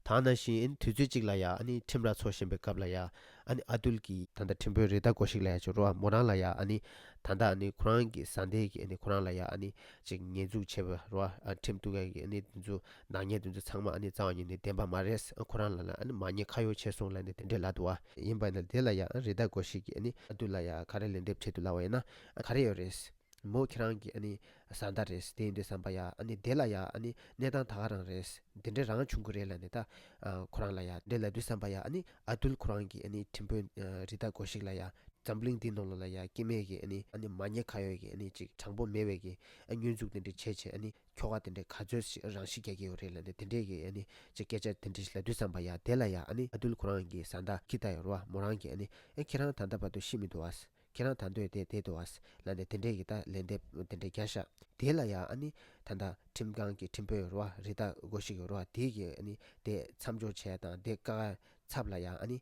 དེ་ནང་བཞིན་དུས་ཚོད་གཅིག་ལ་ཡ་ཨ་ནི་ཁྲིམས་ར་འཚོགས་བཞིན་པའི་སྐབས་ལ་ཡ་ཨ་ནི་ཨ་ཏུལ་གྱིས་ད་ལྟ་ཁྲིམས་དཔོན་རི་ཏཱ་གོ་ཤིག་ལབ་ཡ་ཅིག་རེད་བ། མོ་རང་ལ་ཡ་ཨ་ནི་ད་ལྟ་ཨ་ནི་ཁོ་རང་གི་བཟའ་ཟླས་ཀྱིས་ཨ་ནི་ཁོ་རང་ལ་ཡ་ཨ་ནི་ཅིག་ཉེས་འཛུགས་བྱས་པ་རེད་བ། ཨ་ཁྲིམས་གཏུག་ཡ་གི་ཨ་ནི་དེ་ཚོ་ནག་ཉེས་དེ་ཚོ་ཚང་མ་ཨ་ནི་རྩ་བ་ཉིད་ནས་བདེན་པ་མ་རེད། ཁོ་རང་ལ་ལ་ཨ་ནི་མ་ཉེས་ཁ་གཡོགས་བྱས་སོང་ལབ་ནས་དེ་འདྲས་ལབ་འདུག་བ། ཡིན་པ་ཡིན་ན་དེ་ལ་ཡ་རི་ཏཱ་གོ་ཤིག་གིས་ཨ་ནི་ཨ་ཏུལ་ལ་ཡ་ག་རེ་ལན་འདེབས་བྱེད་འདུག་ལབ་པ་ཡིན་ན་ཨ་ག་རེ་ཡོད་རེད། མོ་ཁྱེད་རང་གི་ཨ་ནི་བཟའ་ཟླ་རེད། དེ་ཡིན་དུས་ཙམ་པ་ཡ་ཨ་ནི་དེ་ལ་ཡ་ཨ་ནི་གནས་སྟངས་ད་ག་རང་རེད། དེ་འདྲ་རང་བྱུང་གི་རེད་ལབ་ནས་ད་ཨ་ཁོ་རང་ལ་ཡ་འདྲ་ལབ་དུས་ཙམ་པ་ཡ་ཨ་ནི་ཨ་ཏུལ་ཁོ་རང་གི་ཨ་ནི་ཁྲིམས་དཔོན་ཨ་རི་ཏཱ་གོ་ཤིག་ལ་ཡ་འཛམ་གླིང་འདི་ནང་ལོགས་ལ་ཡ་སྐྱེ་དམན་གྱི་ཨ་ནི་ཨ་ནི་མ་ཉེས་ཁ་གཡོགས་ཀྱི་ཨ་ནི་ཅིག་དྲང་པོ་མེད་པའི་གི་ཨ་སྙོན་འཛུགས་དེ་འདྲ་བྱས་བྱས་ཨ་ནི་ཁྱོ་ག་དེ་འདྲ་ག་ཚོད་ཞིག་རང་ཤི་རྒྱག་གི་ཡོད་རེད་ལབ་ནས་དེ་འདྲས་ཀྱི་ཨ་ནི་ཅིག་སྐད་ཆ་དེ་འདྲ་ཞིག་ལབ་དུས་ཙམ་པ་ཡ་དེ་ལ་ཡ་ཨ་ནི་ཨ་ཏུལ་ཁོ་རང་གི་བཟའ་ཟླ་ཁི་ཏ་ཡོད་རེད་བ། མོ་རང་གིས་ཨ་ནི་ཨེ་ཁྱེད་རང་ད་ལྟ་བར་དུ་ཤི་མི་འདུག་བ། ཁྱེད་རང་ད་འདོད་དེ་བསྡད་འདུག་བ་ལབ་ནས་དེ་འདྲས་ཀྱི་ད་ལན་འདེབས་དེ་འདྲས་བརྒྱབ་ཤག་དེ་ལ་ཡ་ཨ་ནི་ད་ལྟ་ཁྲིམས་ཁང་གི་ཁྲིམས་དཔོན་ཡོད་རེད་བ། རི་ཏཱ་གོ་ཤིག་ཡོད་རེད་བ། དེ་གིས་ཨ་ནི་དེ་མཚམས་འཇོག་བྱས་དང་དེ་བཀག་ཚབ་ལ་ཡ་ཨ་ནི་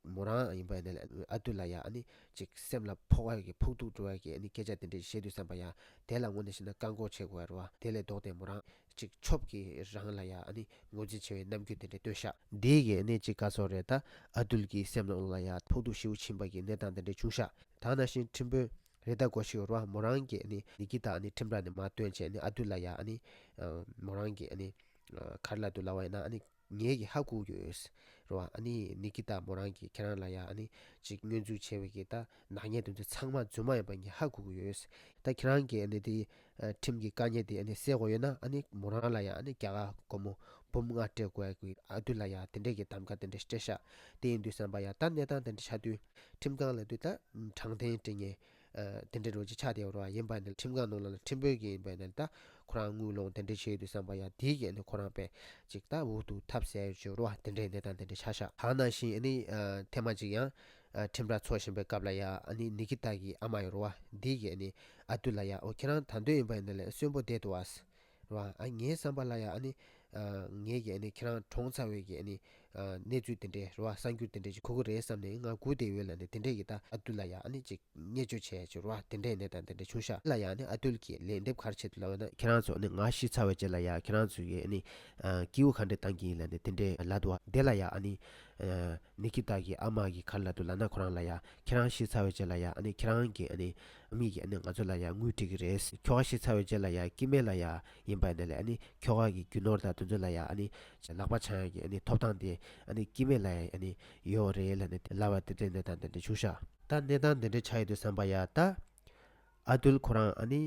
མོ་རང་ཡིན་པ་ཡིན་ན་ཨ་ཏུལ་ལ་ཡ་ཨ་ནི་ཅིག་སེམས་ལ་ཕོག་པ་གི་ཕོག་ཐུག་འགྲོ་བ་གི་ཨ་ནི་སྐད་ཆ་དེ་འདྲས་བཤད་དུས་ཙམ་པ་ཡ་དེ་ལ་དངོས་གནས་བཤད་ན་བཀག་འགོག་བྱེད་དགོས་རེད་བ། དེ་ལས་ལྡོག་སྟེ་མོ་རང་ཅིག་ཆོབ་ཀྱིས་རང་ལ་ཡ་ཨ་ནི་ངོས་འཛིན་ཆེ་བའི་རྣམ་འགྱུར་དེ་འདྲ་སྟོན་ཤག་དེ་གིས་ཨ་ནི་ཅིག་ག་ཚོད་རེད། ད་ཨ་ཏུལ་གྱི་སེམས་ནང་ལ་ཡ་ཕོག་ཐུག་ཞེ་པོ་ཕྱིན་པ་གི་གནས་སྟངས་དེ་འདྲ་བྱུང་ཤག་དེ་ནང་བཞིན་ཁྲིམས་དཔོན་རི་ཏཱ་གོ་ཤིག་ཡོད་རེད་བ། མོ་རང་གིས་ཨ་ནི་ནི་ཀི་ཏ་ཨ་ནི་ཁྲིམས་ར་ནས་མར་བཏོན་བྱས་ཨ་ནི་ཨ་ཏུལ་ལ་ཡ་ཨ་ནི་ཨ་མོ་རང་གིས་ཨ་ནི་ཨ་ག་རེ་ལབ་འདུག་ལབ་པ་ཡིན་ན་ཨ་ནི་ངེད་ཀྱིས་ཧ་གོ་གི་ཡོད་རེད་བ། ཨ་ནི་ནི་ཀི་ཏ་མོ་རང་གིས་ཁྱེད་རང་ལ་ཡ་ཨ་ནི་ཅིག་སྙོན་འཛུགས་བྱས་པའི་གི་ད་ནག་ཉེས་དེ་ཚོ་ཚང་མ་རྫུན་མ་ཡིན་པ་ངས་ཧ་གོ་གི་ཡོད། ད་ཁྱེད་རང་གིས་ཨ་ནི་དེ་ཨ་ཁྲིམས་ཀྱི་དཀའ་ངལ་དེ་ཨ་ནི་སེལ་དགོས་ཡོད་ན་ཨ་ནི་མོ་རང་ལ་ཡ་ཨ་ནི་རྒྱ་གར་སྒོར་མོ་འབུམ་ལྔ་སྤྲད་དགོས་ཡ་གི་ཨ་ཏུལ་ལ་ཡ་དེ་འདྲས་ཀྱི་གདམ་ག་དེ་འདྲས་སྤྲད་ཤག་དེ་ཡིན་དུས་ཙམ་པ་ཡ་ད་གནས་སྟངས་དེ་འདྲས་ཆགས་དུས་ཁྲིམས་ཁང་ལ་དུས་ད་དྲང་བདེན་སྤྲད་མཁན་ཨ་དེ་འདྲས་རོ་ཅིག་ཆགས་བསྡད་ཡོད་རེད་བ། ཡིན་པ་ནི་ཁྲིམས་ཁང་ནང་ལ་ཁྲིམས་དཔོན་གྱི་ཡིན་པ་ནི་ད་ཁོ་རང་དངུལ་སློང་དེ་འདྲས་བྱས་ཡོད་དུས་ཙམ་པ་ཡ་དེའི་གི་ཨ་ནི་ཁོ་རང་པས་ཅིག་ད་འུ་ཐུག་ཐབས་ཟད་ཡོད་ཅིག་རེད་བ། དེ་འདྲས་གནས་སྟངས་དེ་འདྲས་ཆགས་ཤག་དེ་ནང་བཞིན་ཨ་ནི་ཨ་ཐེངས་མ་ཅིག་ཡང་ཨ་ཁྲིམས་ར་འཚོགས་བཞིན་པའི་སྐབས་ལ་ཡ་ཨ་ནི་ནི་ཀི་ཏ་གི་ཨ་མ་ཡོད་རེད་བ། འདི་གིས་ཨ་ནི་ཨ་ཏུལ་ལ་ཡ་ཨོ་ཁྱེད་རང་ད་དུང་ཡིན་པ་ཡིན་ན་ལས་གསོན་པོ་བསྡད་འདུག་བ། རེད་བ། ཨ་ངའི་བསམ་པ་ལ་ཡ་ཨ་ནི་ཨ་ངས་ཀྱི་ཨ་ནི་ཁྱེད་རང་གྲོངས་ཚར་བའི་གི་ཨ་ནི་ཨ་གནས་ཚུལ་དེ་འདྲས་རེད་བ། གསར་འགྱུར་དེ་འདྲས་ཅིག་གོ་གི་རེད་བསམ་ནས་ང་སྒུག་བསྡད་ཡོད་ལབ་ནས་དེ་འདྲས་ཀྱི་ད་ཨ་ཏུལ་ལ་ཡ་ཨ་ནི་ཅིག་བརྙས་བཅོས་བྱས་ཡ་ཅིག་རེད་བ། དེ་འདྲས་གནས་སྟངས་དེ་འདྲས་བྱུང་ཤག་ལ་ཡ་ཨ་ནི་ཨ་ཏུལ་གྱིས་ལན་འདེབས་ག་རེ་བྱེད་འདུག་ལབ་ན། ཁྱེད་རང་ཚོ་ཨ་ནི་ང་ཤི་ཚར་བའི་རྗེས་ལ་ཡ་ཁྱེད་རང་ཚོ་གི་ཨ་ནི་ཨ་སྐྱིད་པོ་ག་འདྲས་བཏང་གི་ཡིན་ལབ་ནས་དེ་འདྲས་ལབ་འདུག་བ། དེ་ལ་ཡ་ཨ་ནི་ཨ་ནི་ཀི་ཏ་གི་ཨ་མ་གིས་ག་རེ་ལབ་འདུག་ལབ་ན། ཁོ་རང་ལ་ཡ་ཁྱེད་རང་ཤི་ཚར་བའི་རྗེས་ལ་ཡ་ཨ་ནི་ཁྱེད་རང་གི་ཨ་ནི་ཨ་མི་གིས་ཨ་ནི་ང་ཚོ་ལ་ཡ་དངུལ་སྤྲད་ཀྱི་རེད། ཁྱོ་ག་ཤི་ཚར་བའི་རྗེས་ལ་ཡ་སྐྱེ་དམན་ལ་ཡ་ཡིན་པ་ཡིན་ན་ལས་ཨ་ནི་ཁྱོ་ག་གི་རྒྱུ་ནོར་དང་དེ་ཚོ་ལ་ཡ་ཨ་ནི་ལག་པ་འཆང་ཡ་གི་ཨ་ནི་ཐོབ་ཐང་དེ་ཨ་ནི་སྐྱེ་དམན་ལ་ཡ་ཨ་ནི་ཡོད་རེད་ལབ་ནས་ལབ་པ་དེ་འདྲའི་གནས་སྟངས་དེ་འདྲ་བྱུང་ཤག་ད་གནས་སྟངས་དེ་འདྲ་ཆགས་ཡོད་དུས་ཙམ་པ་ཡ་ད་ཨ་ཏུལ་ཁོ་རང་ཨ་ནི་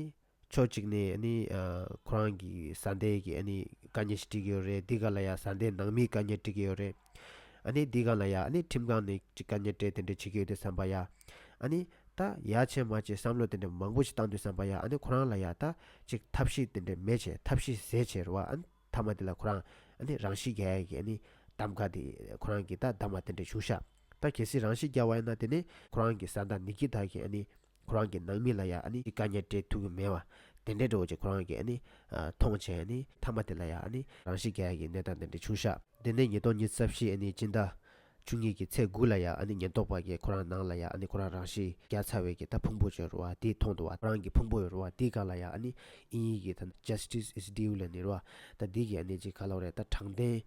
ཕྱོགས་གཅིག་ནས་ཨ་ནི་ཨ་ཁོ་རང་གི་བཟའ་ཟླའི་གི་ཨ་ནི་དཀའ་ངལ་ཞིག་འཕྲད་ཀྱི་ཡོད་རེད། འདི་ག་ལ་ཡ་བཟའ་ཟླའི་ནང་མིའི་དཀའ་ངལ་འཕྲད་ཀྱི་ཡོད་རེད། ཨ་ནི་འདི་ག་ལ་ཡ་ཨ་ནི་ཁྲིམས་ཁང་ནས་ཅིག་དཀའ་ངལ་སྤྲད་དེ་འདྲ་བྱེད་ཀྱི་ཡོད་དུས་ཙམ་པ་ཡ། ཨ་ནི་ད་ཡ་བྱས་མ་བྱས་བསམ་བློ་དེ་འདྲ་མང་པོ་ཞིག་བཏང་དུས་ཙམ་པ་ཡ་ཨ་ནི་ཁོ་རང་ལ་ཡ་ད་ཅིག་ཐབས་ཤེས་དེ་འདྲ་མེད་བྱས་ཐབས་ཤེས་ཟད་བྱས་རེད་བ། ཨ་ནི་མཐའ་མ་དེ་ལ་ཁོ་རང་ཨ་ནི་རང་ཤི་རྒྱག་ཡ་གི་ཨ་ནི་གདམ་ག་དེ་ཁོ་རང་གིས་ད་བདམས་པ་དེ་འདྲ་བྱུང་ཤག་ད་གལ་སྲིད་རང་ཤི་རྒྱག་པ་ཡིན་ན་དེ་ནི་ཁོ་རང་གི་བཟའ་ཟླ་ནི་ཀི་ཏ་གི་ཨ་ནི་ཁོ་རང་གི་ནང་མི་ལ་ཡ་ཨ་ནི་དཀའ་ངལ་སྤྲད་ཐུབ་ཀྱི་མེད་པ་དེ་འདྲའི་འདྲ་བོ་ཅིག་ཁོ་རང་གིས་ཨ་ནི་ཨ་མཐོང་བྱས་ཨ་ནི་མཐའ་མ་དེ་ལ་ཡ་ཨ་ནི་རང་ཤི་རྒྱག་ཡ་གི་གནས་སྟངས་དེ་འདྲ་བྱུང་ཤག་དེ་ནས་ཉིས་སྟོང་ཉི་ཤུ་རྩ་བཞི་ཨ་ནི་སྤྱི་ཟླ་བཅུ་གཉིས་ཀྱི་ཚེས་དགུ་ལ་ཡ་ཨ་ནི་ཉེན་རྟོག་པ་གིས་ཁོ་རང་ནང་ལ་ཡ་ཨ་ནི་ཁོ་རང་རང་ཤི་རྒྱག་ཚར་བའི་གི་ད་ཕུང་པོ་ཅིག་ཡོད་རེད་བ། དེ་མཐོང་འདུག་བ། ཁོ་རང་གི་ཕུང་པོ་ཡོད་རེད་བ། དེའི་སྒང་ལ་ཡ་ཨ་ནི་དབྱིན་ཡིག་གི་ད་Justice is due ལབ་ནི་རེད་བ། ད་འདི་གི་ཨ་ནི་ཅིག་ག་ལབ་རེད། ད་དྲང་བདེན་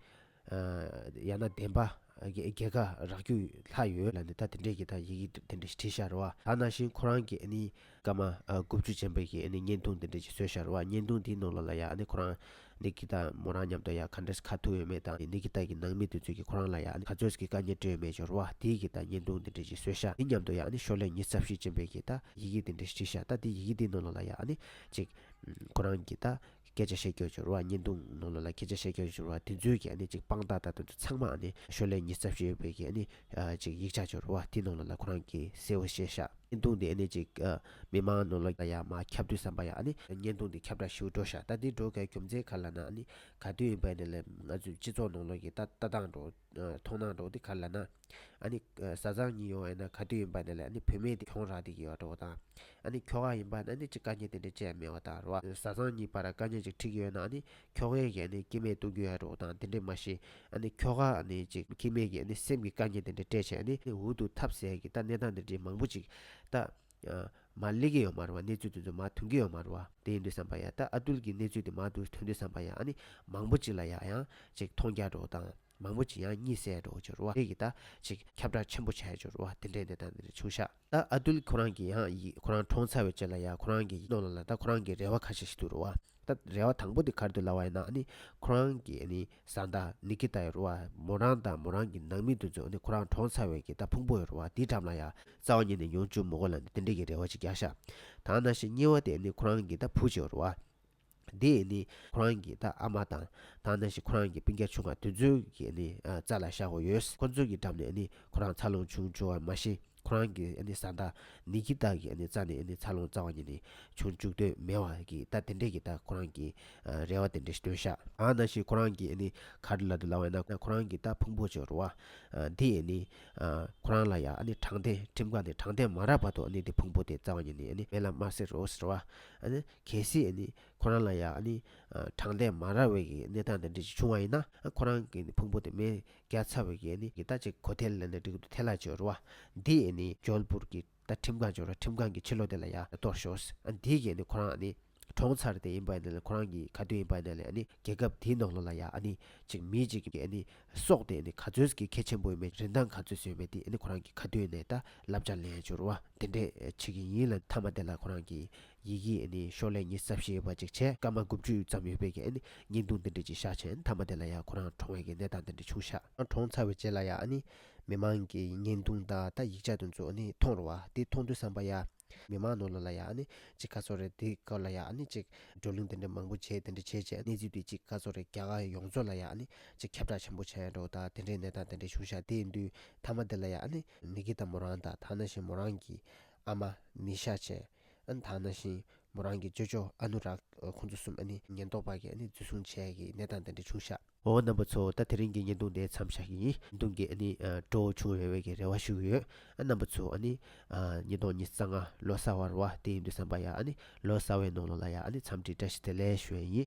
ཡང་ན་བདེན་པ་ རྒྱལ་ཁ་རག་རྒྱུ་ལྷག་ཡོད་ལབ་ནས་ད་དེ་འདྲས་ཀྱི་ད་ཡི་གེ་དེ་འདྲས་ཞིག་བྲིས་ཤག་རེད་བ། ད་ནང་བཞིན་ཁོ་རང་གིས་ཨ་ནི་སྐར་མ་དགུ་བཅུ་ཅན་པའི་གི་ཨ་ནི་བརྙན་ཐུང་དེ་འདྲས་ཅིག་བཟོས་ཤག་རེད་བ། བརྙན་ཐུང་དེའི་ནང་ལོགས་ལ་ཡ་ཨ་ནི་ཁོ་རང་ནི་གི་ད་མོ་རང་མཉམ་དུ་ཡ་ག་འདྲས་ཁ་ཐུག་ཡོད་མེད་དང་ནི་གི་ད་གི་ནང་མི་དེ་ཚོས་ཀྱི་ཁོ་རང་ལ་ཡ་ཨ་ནི་ག་ཚོད་ཀྱི་དཀའ་ངལ་སྤྲད་ཡོད་མེད་ཅིག་རེད་བ། དེའི་གི་ད་བརྙན་ཐུང་དེ་འདྲས་ཅིག་བཟོས་ཤག་དེ་མཉམ་དུ་ཡ་ཨ་ནི་ཤོག་ལྷེ་ཉི་ཤུ་རྩ་བཞི་ཅན་པའི་གི་ད་ཡི་གེ་དེ་འདྲས་བྲིས་ཤག་ད་དེ་ཡི་གེ་དེའི་ནང་ལོགས་ལ་ཡ་ཨ་ནི་ཅིག་ཁོ་རང་གི་ད་སྐད་ཆ་བཤད་རྒྱུ་ཅིག་རེད་བ། བརྙན་ཐུང་ནང་ལོགས་ལ་སྐད་ཆ་བཤད་རྒྱུ་ཅིག་རེད་བ། དེ་ཚོའི་གི་ཨ་ནི་ཅིག་དཔང་རྟགས་དང་དེ་ཚོ་ཚང་མ་ཨ་ནི་ཤོག་ལྷེ་ཉི་ཤུ་རྩ་བཞི་ཡོད་པའི་གི་ཨ་ནི་ཅིག་ཡིག་ཆ་ཅིག་རེད་བ། དེའི་ནང་ལོགས་ལ་ཁོ་རང་གིས་གསལ་བོ་བཤད་ཤག་བརྙན་ཐུང་དེ་ཨ་ནི་ཅིག་མི་མང་ནང་ལོགས་ལ་ཡ་མར་ཁྱབ་དུས་ཙམ་པ་ཡ་ཨ་ནི་བརྙན་ཐུང་དེ་ཁྱབ་བསྒྲགས་ཞེ་པོ་འགྲོ་ཤག་ད་དེ་འགྲོ་གི་རྒྱུ་མཚན་ག་རེ་ལབ་ན་ཨ་ནི་ག་དུས་ཡིན་པ་ཡིན་ན་ལས་ང་ཚོའི་སྤྱི་ཚོགས་ནང་ལོགས་ཀྱི་ལྟ་ལྟ་སྟངས་འགྲོ་མཐོང་སྣང་འགྲོ་དེ་ག་རེ་ལབ་ན། ཨ་ནི་བཟའ་ཚང་གཉིས་ཡོང་བ་ཡིན་ན་ག་དུས་ཡིན་པ་ཡིན་ན་ལས་ཨ་ནི་བུད་མེད་དེ་གྱོང་རག་བསྡད་ཀྱི་ཡོད་འགྲོ་དང་། ཨ་ནི་ཁྱོ་ག་ཡིན་པ་ན་ཨ་ནི་ཅིག་དཀའ་ངལ་དེ་འདྲ་སྤྲད་ཡ་མེད་པ་དང་རེད་བ། བཟའ་ཚང་གཉིས་བར་དཀའ་ངལ་ཅིག་འཕྲད་ཀྱི་ཡོད་ན་ཨ་ནི་ཁྱོ་གས་ཀྱི་ཨ་ནི་སྐྱེ་དམན་གཏོང་གི་ཡོད་འགྲོ་དང་དེ་འདྲས་མ་གཞི། ཨ་ནི་ཁྱོ་ག་ཨ་ནི་ཅིག་སྐྱེ་དམན་གྱི་ཨ་ནི་སེམས་ཀྱི་དཀའ་ངལ་དེ་འདྲ་སྤྲད་བྱས་ཨ་ནི་འུ་ཐུག་ཐབས་ཟད་ཀྱི་ད་གནས་སྟངས་དེ་འདྲས་མང་པོ་ཅིག་ད་མར་སླེབས་ཀྱི་ཡོད་མ་རེད་བ། གནས་ཚུལ་དེ་ཚོ་མར་ཐོན་གྱི་ཡོད་མ་རེད་བ། དེ་ཡིན་དུས་ཙམ་པ་ཡ་ད་ཨ་ཏུལ་གྱི་གནས་ཚུལ་དེ་མར་དུ་ཐོན་དུས་ཙམ་པ་ཡ་ཨ་ནི་མང་པོ་ཅིག་ལ་ཡ་ཡང་ཅིག་མཐོང་རྒྱ་འགྲོ་དང་། མང་པོ་ཅིག་ཡང་གཉིད་སད་འགྲོ་གི་རེད་བ། དེ་གི་ད་ཅིག་ཁྱབ་བསྒྲགས་ཆེན་པོ་བྱས་ཡོད་རེད་བ། དེ་འདྲའི་གནས་སྟངས་དེ་འདྲ་བྱུང་ཤག་ད་ཨ་ཏུལ་ཁོ་རང་གི་ཡང་ཡི་ཁོ་རང་གྲོངས་ཚར་བའི་རྗེས་ལ་ཡང་ཁོ་རང་གི་ཡིག་ནང་ལ་ད་ཁོ་རང་གི་རེ་བ་ཁ་ཤས་ཤིག་འདུག་རེད་བ། ད་རེ་བ་དང་པོ་དེ་ག་རེ་འདུག་ལབ་པ་ཡིན་ན་ཨ་ནི་ཁོ་རང་གི་ཨ་ནི་བཟའ་ཟླ་ནི་ཀི་ཏ་ཡོད་རེད་བ། མོ་རང་དང་མོ་རང་གི་ནང་མི་དེ་ཚོ་ཨ་ནི་ཁོ་རང་གྲོངས་ཚར་བའི་གི་ད་ཕུང་པོ་ཡོད་རེད་བ། དེའི་འགྲམ་ལ་ཡང་རྩ་བ་ཉིད་ནས་ཡོང་བཅུག་མི་དགོས་ལབ་ནས་དེ་འདྲའི་གི་རེ་བ་ཅིག་རྒྱག་ཤག་ད་ནང་བཞིན་གཉིས་པ་དེ་ཨ་ནི་ཁོ་རང་གི་ད་བུ་ཅིག་ཡོད་རེད་བ། དེ་ནི་ཁོ་རང་གི་ད་ཨ་མ་དང་ད་ནང་བཞིན་ཁོ་རང་གི་སྤུན་ཀྱག་ཆུང་བ་དེ་ཚོའི་གི་ནི་ཨ་རྩ་ལ་བཞག་དགོས་ཡོད། ཁོ་ཚོ་གི་འགྲམ་ནས་ནི་ཁོ་རང་འཚར་ལོངས་བྱུང་བཅུག་པ་མ་ཤེས། ཁོ་རང་གི་ནི་བཟའ་ཟླ་ནི་ཀི་ཏ་གི་ནི་རྩ་ནས་ནི་འཚར་ལོངས་རྩ་བ་ཉིད་ནས་བྱུང་བཅུག་འདོད་མེད་པ་གི་ད་དེ་འདྲས་ཀྱི་ད་ཁོ་རང་གི་ཨ་རེ་བ་དེ་འདྲས་ཞིག་བཏོན་ཤག་ཨ་ནང་བཞིན་ཁོ་རང་གི་ནི་ག་རེ་ལབ་འདུག་ལབ་པ་ཡིན་ན་ཁོ་རང་གི་ད་ཕུང་པོ་ཅིག་རེད་བ། ཨ་དེ་ནི་ཨ་ཁོ་རང་ལ་ཡ་ཨ་ནི་དྲང་བདེན་ཁྲིམས་ཁང་ནས་དྲང་བདེན་མ་རག་བར་དུ་ཨ་ནི་དེ་ཕུང་པོ་དེ་རྩ་བ་ཉིད་ནས་ཨ་ནི་མེ་ལ་མ་བསྲེགས་རོགས་ཟེར་བ། ཨ་ནི་གལ་སྲིད་ཨ་ནི་ཁོ་རང་ལ་ཡ་ཨ་ནི་ཨ་དྲང་བདེན་མ་རག་པའི་གི་གནས་སྟངས་དེ་འདྲ་ཞིག་བྱུང་བ་ཡིན་ན་ཨ་ཁོ་རང་གི་ནི་ཕུང་པོ་དེ་མེ་བརྒྱབ་ཚར་བའི་གི་ཨ་ནི་གི་ད་ཅིག་གོ་ཐལ་ལབ་ནས་འགྲིག་འདུག་ཐལ་ལ་ཅིག་ཡོད་རེད་བ། འདི་ཨ་ནི་ཇོལ་པུར་གི་ད་ཁྲིམས་ཁང་ཅིག་ཡོད་རེད། ཁྲིམས་ཁང་གི་ཕྱི་ལོགས་དེ་ལ་ཡ་གཏོར་ཤོག་ཨ་འདི་གི་ཨ་ནི་ཁོ་རང་ཨ་ནི་གྲོངས་ཚར་དེ་ཡིན་པ་ཡིན་ན་ལས་ཁོ་རང་གི་ག་དུས་ཡིན་པ་ཡིན་ན་ལས་ཨ་ནི་རྒྱལ་ཁབ་དེའི་ནང་ལོགས་ལ་ཡ་ཨ་ནི་ཅིག་མི་ཅིག་གི་ཨ་ནི་སྲོག་དེ་ཨ་ནི་ག་ཚོད་ཀྱི་གལ་ཆེན་པོ་ཡོད་མེད་རིན་ཐང་ག་ཚོད་ཡོད་མེད་དེ་ཨ་ནི་ཁོ་རང་གི་ག་དུས་ཡིན་ནའི་ད་བསླབ་བྱ་ལེན་ཡ་ཅིག་ཡོད་རེད་བ། དེ་འདྲས་བྱེད་ཀྱི་ཡིན་ལ་མཐའ་མ་དེ་ལ་ཁོ་རང་གི་ཡི་གེ་ཨ་ནི་ཤོག་ལྷེ་ཉི་ཤུ་རྩ་བཞི་ཡོད་པ་ཅིག་བྱས་སྐར་མ་དགུ་བཅུ་ཙམ་ཡོད་པའི་གི་ཨ་ནི་བརྙན་ཐུང་དེ་འདྲས་ཅིག་བཞག་བྱས་མཐའ་མ་དེ་ལ་ཡ་ཁོ་རང་གྲོངས་པའི་གི་གནས་སྟངས་དེ་འདྲས་བྱུང་ཤག་གྲོངས་ཚར་བའི་རྗེས་ལ་ཡ་ཨ་ནི་མི་མང་གི་བརྙན་ཐུང་དང་ད་ཡིག་ཆ་དེ་ཚོ་ཨ་ནི་མཐོང་རེད་བ། དེ་མཐོང་དུས་ཙམ་པ་ཡ་མི་མང་ནང་ལོགས་ལ་ཡ་ཨ་ནི་ཅིག་ག་ཚོད་རེད། དེ་སྐོར་ལ་ཡ་ཨ་ནི་ཅིག་བགྲོ་གླེང་དེ་འདྲ་མང་པོ་བྱས་དེ་འདྲ་བྱས་བྱས་གནས་ཚུལ་དེ་ཅིག་ག་ཚོད་རེད། རྒྱ་གར་ཡོངས་རྫོགས་ལ་ཡ་ཨ་ནི་ཅིག་ཁྱབ་བསྒྲགས་ཆེན་པོ་བྱས་འགྲོ་ད་དེ་འདྲའི་གནས་སྟངས་དེ་འདྲ་བྱུང་ཤག་དེ་ཡིན་དུས་མཐའ་མ་དེ་ལ་ཡ་ཨ་ནི་ནི་ཀི་ཏ་མོ་རང་དང་ད་ནང་བཞིན་མོ་རང་གི་ཨ་མ་ནི་ཤ་བྱས་ཨ་ནི་ད་ནང་བཞིན་མོ་རང་གི་ཅོ་ཅོ་ཨ་ནུ་རག་ཁོང་ཚོ་གསུམ་ཨ་ནི་ཉེན་རྟོག་པ་གིས་ཨ་ནི་འཛིན་བཟུང་བྱས་ཀྱི་གནས་སྟངས་དེ་འདྲ་བྱུང་ཤག་འོ་རྣམ་པ་ཚོ་ད་དེ་རིང་གི་བརྙན་ཐུང་དེ་མཚམས་བཞག་གི་ཡིན། བརྙན་ཐུང་གི་ཨ་ནི་ཨ་སྤྲོ་བོ་བྱུང་ཡོད་པའི་གི་རེ་བ་ཞུ་གི་ཡོད། ཨ་རྣམ་པ་ཚོ་ཨ་ནི་ཨ་ཉིས་སྟོང་ཉི་ཤུ་རྩ་ལྔ་ལོ་གསར་པ་རེད་བ། དེ་ཡིན་དུས་ཙམ་པ་ཡ་ཨ་ནི་ལོ་གསར་པའི་ནང་ལོགས་ལ་ཡ་ཨ་ནི་འཚམས་འདྲི་བཀྲ་ཤིས་བདེ་ལེགས་ཞུ་ཡ་ཡིན།